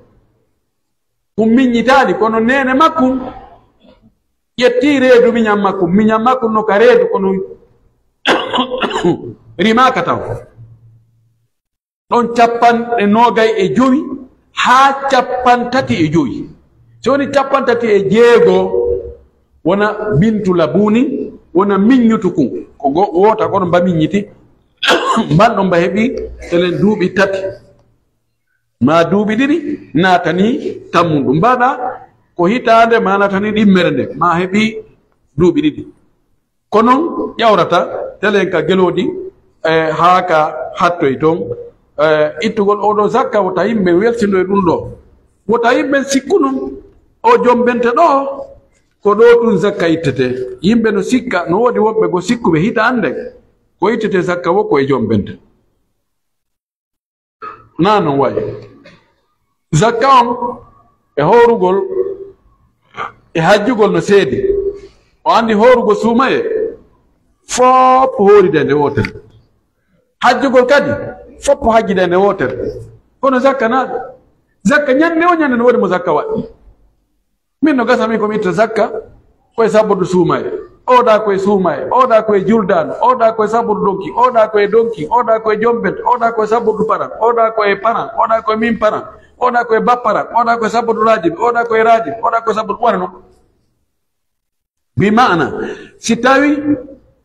kun miññitaali, kono neene makkun ƴetti reedu miñan makkun. Miñan makkun no ka reedu, kono rimaaka taw. Ɗon cappanɗe noogay e jowi haa cappanɗe tati e jowi. Si woni cappanɗe tati e jeego, wona bintu labuuni, wona miññutu kun. Ko go-, woota kono mba miññiti, mban ɗon mba heɓi telen duuɓi tati. Maa duuɓi ɗiɗi naatani tammundu. Mbaɗa ko hitaande maa naatani ɗimmere nde, maa heɓi duuɓi ɗiɗi. Ko non ƴawrata telen ka gelooɗi, e, haa ka hattoy ton. Eh, ittugol oo ɗoo zakka, wota yimɓe welsindo e ɗun ɗoo. Wota yimɓe sikku non, oo jombente ɗoo, ko ɗoo tun zakka ittetee. Yimɓe no sikka, no woodi woɓɓe ko sikkuɓe hitaande, ko ittetee zakka woo ko e jombente. Naa non wayi. Zakka on e hoorugol e hajjugol no seedi. O anndi hoorugol suumayee, fof hooride nde wootere. Hajjugol kadi, fof hajjide nde wootere. Kono zakka naa ɗun. Zakka ɲande woo ɲande no woodi mo zakka waɗi. Min no gasa min ko mi itta zakka ko e sabudu suumayee. Oda ko e suumayee, oda ko e juldaano, oda ko e sabudu donki, oda ko e donki, oda ko e jombente, oda ko e sabudu paran, oda ko e paran, oda ko e min paran, oda ko e bapparan, oda ko e sabudu raajibi, oda ko e raajibi, oda ko e sabudu wano non. Bi maana, si tawi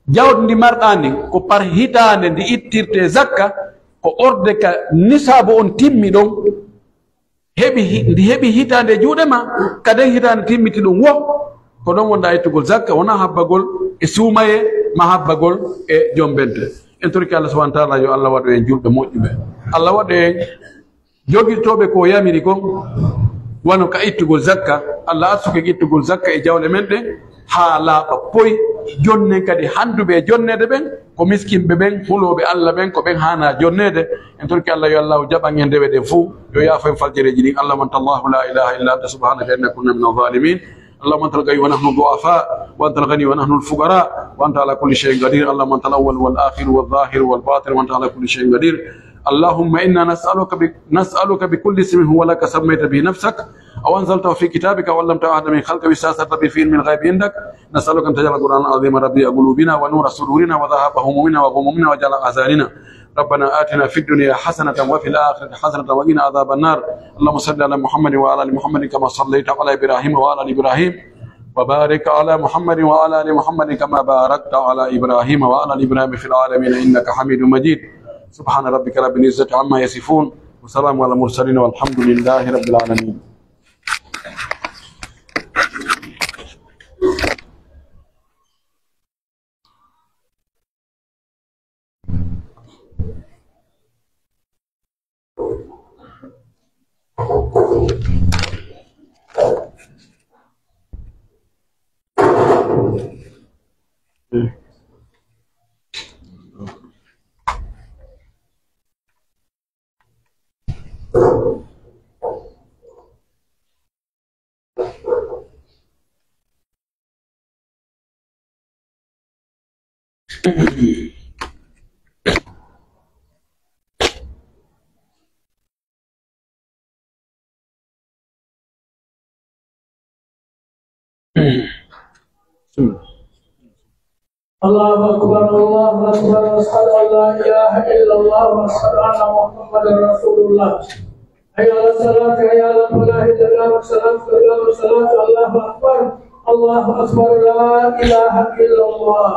jawdi ndi marɗaa ndin ko par hitaande ndi ittirtee zakka, ko orde ka nisaabu on timmi ɗon, heɓi hi-, ndi heɓi hitaande e juuɗe maa, ka nden hitaande timmiti ɗun woo, ko ɗon wonɗaa ittugol zakka, wonaa habbagol e suumayee, maa habbagol e jombente. En torike Allah subhanahu wa ta'ala, yo Allah waɗu en julɓe moƴƴuɓe. Allah waɗu en jogitooɓe ko yamiri kon, wano ka ittugol zakka. Allah arsuke ittugol zakka e jawle men ɗen, haa laaɓa poy. Jonnen kadi handuɓe e jonneede ɓen, ko miskinɓe ɓen, hulooɓe Allah ɓen, ko ɓen haanaa jonneede. En torike Allah, yo Allah jaɓan en dewe ɗen fow, yo yaafo en faljareeji ɗin. اللهم أنت الله لا إله إلا أنت سبحانك إنا كنا من الظالمين. اللهم أنت القوي ونحن الضعفاء، وأنت الغني ونحن الفقراء، وأنت على كل شيء قدير. اللهم أنت الأول والآخر والظاهر والباطن، وأنت على كل شيء قدير. اللهم إنا نسألك ب-، نسألك بكل اسم هو لك سميت به نفسك، أو أنزلته في كتابك، أو علمته أحدا من خلقك، أو استأثرت به في علم الغيب عندك، نسألك أن تجعل القرآن العظيم ربيع قلوبنا ونور صدورنا وذهاب همومنا وغمومنا وجلاء أحزاننا. ربنا آتنا في الدنيا حسنة وفي الآخرة حسنة وقنا عذاب النار. اللهم صل على محمد وعلى آل محمد كما صليت على إبراهيم وعلى آل إبراهيم، وبارك على محمد وعلى آل محمد كما باركت على إبراهيم وعلى آل إبراهيم في العالمين إنك حميد مجيد. سبحان ربك رب العزة عما يصفون، وسلام على المرسلين، والحمد لله رب العالمين. الله أكبر، الله أكبر، أشهد أن لا إله إلا الله، وأشهد أن محمدا رسول الله. حي على الصلاة، حي على الفلاح، قد قامت الصلاة، قد قامت الصلاة، الله أكبر، الله أكبر، لا إله إلا الله.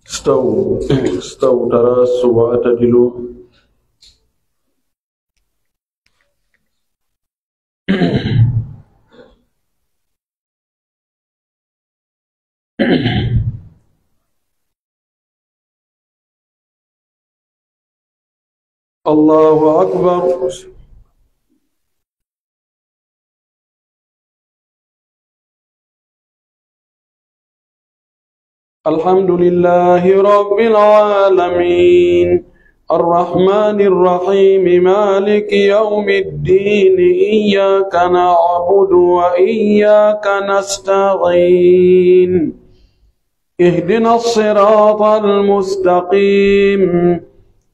استووا، استووا، تراصوا واعتدلوا. الله أكبر. الحمد لله رب العالمين. الرحمن الرحيم. مالك يوم الدين. إياك نعبد وإياك نستعين. اهدنا الصراط المستقيم.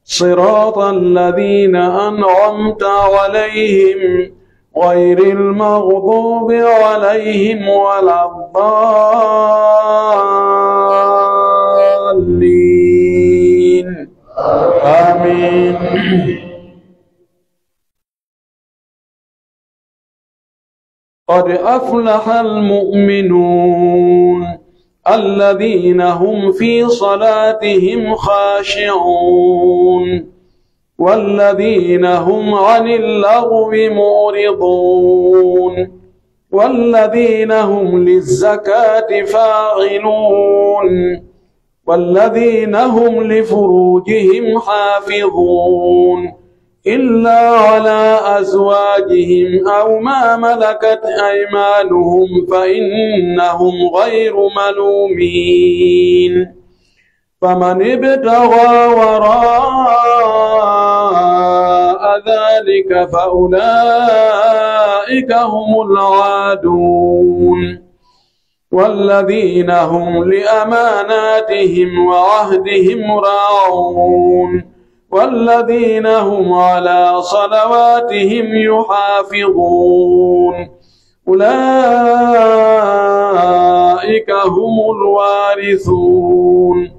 صراط الذين أنعمت عليهم غير المغضوب عليهم ولا الضالين. آمين. قد أفلح المؤمنون الذين هم في صلاتهم خاشعون. والذين هم عن اللغو معرضون. والذين هم للزكاة فاعلون. والذين هم لفروجهم حافظون. إلا على أزواجهم أو ما ملكت أيمانهم فإنهم غير ملومين. فمن ابتغى وراء ذلك فأولئك هم العادون. والذين هم لأماناتهم وعهدهم راعون. والذين هم على صلواتهم يحافظون. أولئك هم الوارثون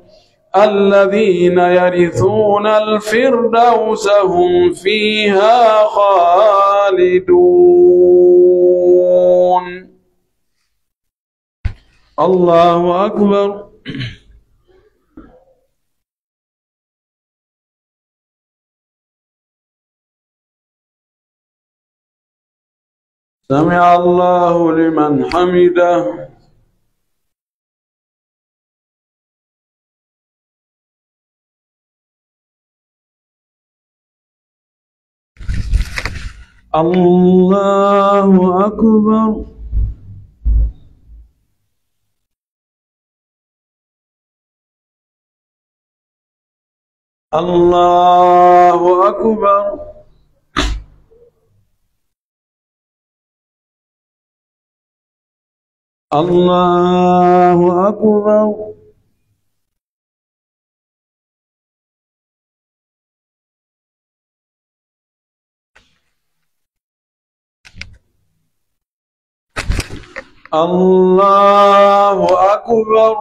الذين يرثون الفردوس هم فيها خالدون. الله أكبر. سمع الله لمن حمده. الله أكبر. الله أكبر. الله أكبر. الله أكبر.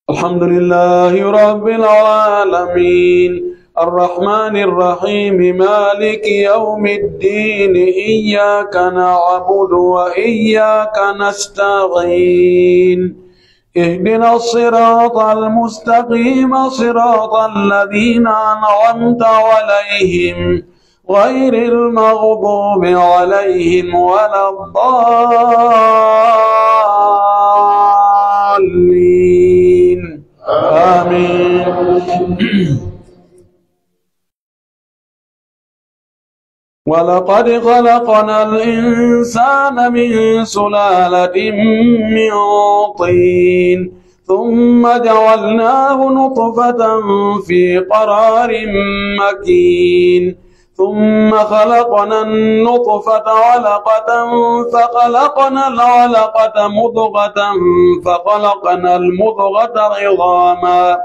الحمد لله رب العالمين. الرحمن الرحيم. مالك يوم الدين. إياك نعبد وإياك نستعين. اهدنا الصراط المستقيم، صراط الذين أنعمت عليهم، غير المغضوب عليهم ولا الضالين. آمين. ولقد خلقنا الإنسان من سلالة من طين، ثم جعلناه نطفة في قرار مكين، ثم خلقنا النطفة علقة، فخلقنا العلقة مضغة، فخلقنا المضغة عظاما،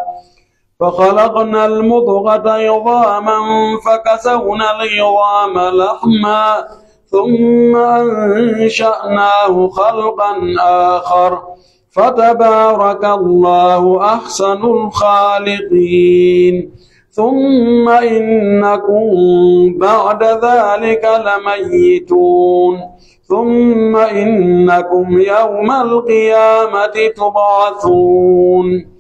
فخلقنا المضغة عظاما، فكسونا العظام لحما، ثم أنشأناه خلقا آخر، فتبارك الله أحسن الخالقين. ثم إنكم بعد ذلك لميتون. ثم إنكم يوم القيامة تبعثون.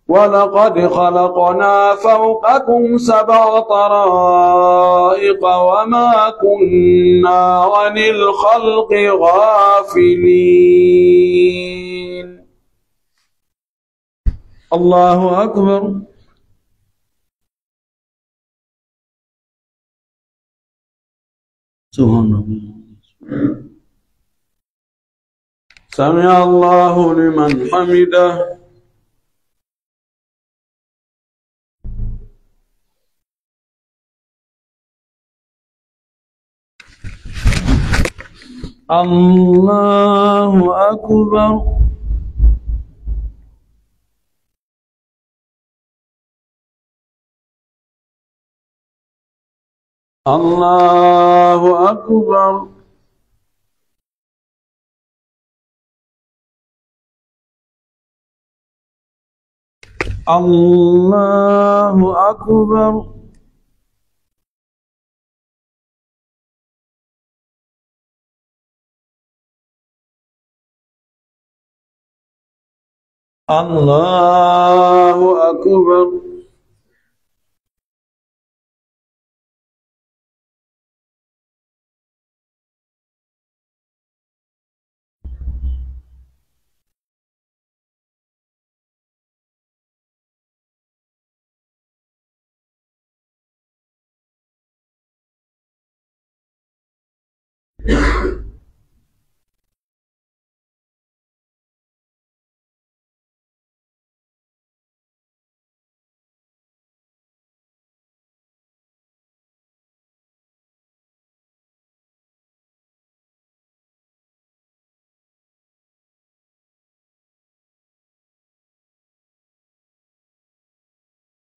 ولقد خلقنا فوقكم سبع طرائق وما كنا عن الخلق غافلين. الله أكبر. سبحان الله. سمع الله لمن حمده. الله أكبر. الله أكبر. الله أكبر. الله أكبر.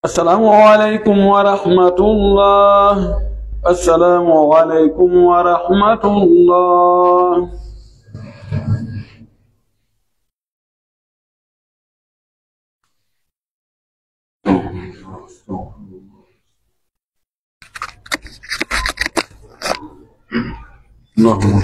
السلام عليكم ورحمة الله. السلام عليكم ورحمة الله. اللهم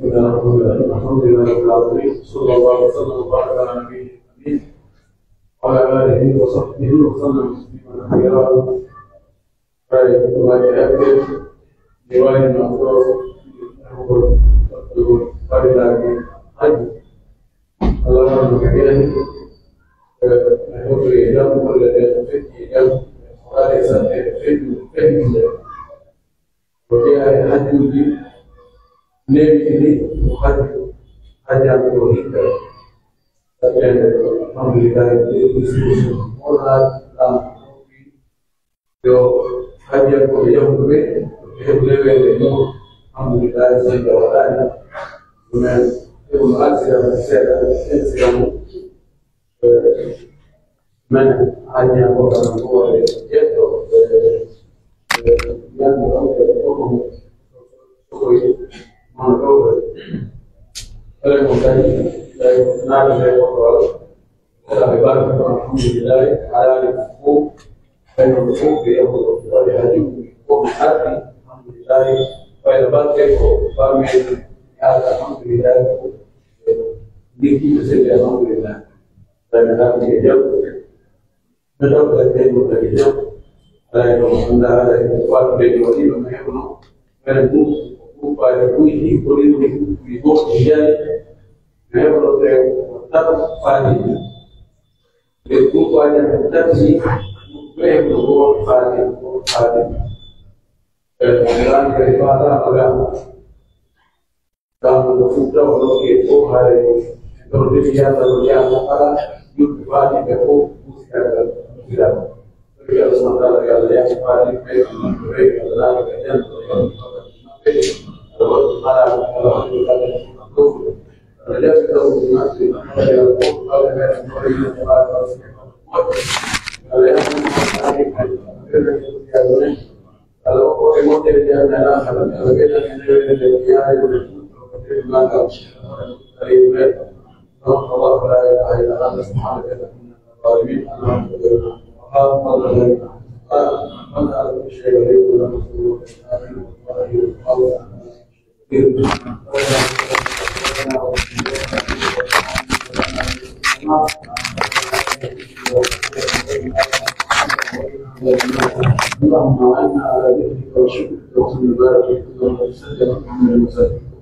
بسم الله الرحمن الرحيم. الحمد لله رب العالمين. صلى الله وسلم وبارك على نبينا محمد وعلى آله وصحبه وسلم تسليما كثيرا. Kay, ko waɗi heɓde, mi waɗi no ɗo, ko waɗi laabi haji. Allah waɗi no kadi, eh, mi hoto e jam, golle ɗe ko feƴƴi e jam, ko waɗi e sanɗe, e feƴƴu, feƴƴunde. Ko jeyaa e hajjuuji, neewi ɗi, ko hajju, hajjaaɓe ko hikka. Sabi en, alhamdulillahi, ɗi disposition, wona ɗam, Yo hajjiyaaɓe ko ɓe yahuɓe ɓe, ɓe heɓu neweende e mu'un. Alhamdulillahi, so tawi a waɗaani ɗum en, heɓu no artirde seeɗa, en sira mo. Eh, men hajjiyaaɓe ko kam ko waɗe ƴetto, eh, eh, ñande ɗon, eh, ɗon, ko koy, hono ɗo, eh, kala mo kadi, tawi ko naata ɓe ko ɗo, Kala ɓe barke ko alhamdulillahi, halaali ko fof, ɓen ɗon fof ɓe yahuɗo waɗi haju, ko ɓe ardi, alhamdulillahi, fayda barke ko famille, yaada, alhamdulillahi, ko ndikkiɓe seeɗa, alhamdulillahi. Tawi mi ardi e jam, mi tawta e ɓen ɗon kadi jam, alay ɗon annda, alay ɗon waɗi ɓe waɗi ɗon heɓno, ɓen ɗum, ɗum fayda ɓuri ɗi, ko ɗi woni ɗi goɗɗi jari, Heɓoto ɓe ko tato faati. Ɓe kuuɓaaje ko tati, ɓe ko gooto faati, gooto faati. E, ɗan kadi faataama ga. Ɗan ko fuɗɗa o ɗo e ko haare, ɗon de yalla ko yalla kala, yimɓe faati ɓe ko musidal, musidal. Yo Allah subhanahu wa ta'ala, yo Allah yaafu faati ɓe, ɓe, Allah naata ɓe janto, ɓe, اللهم أعنا على ذكرك وشكرك وحسن عبادتك. اللهم صل على محمد وسلم.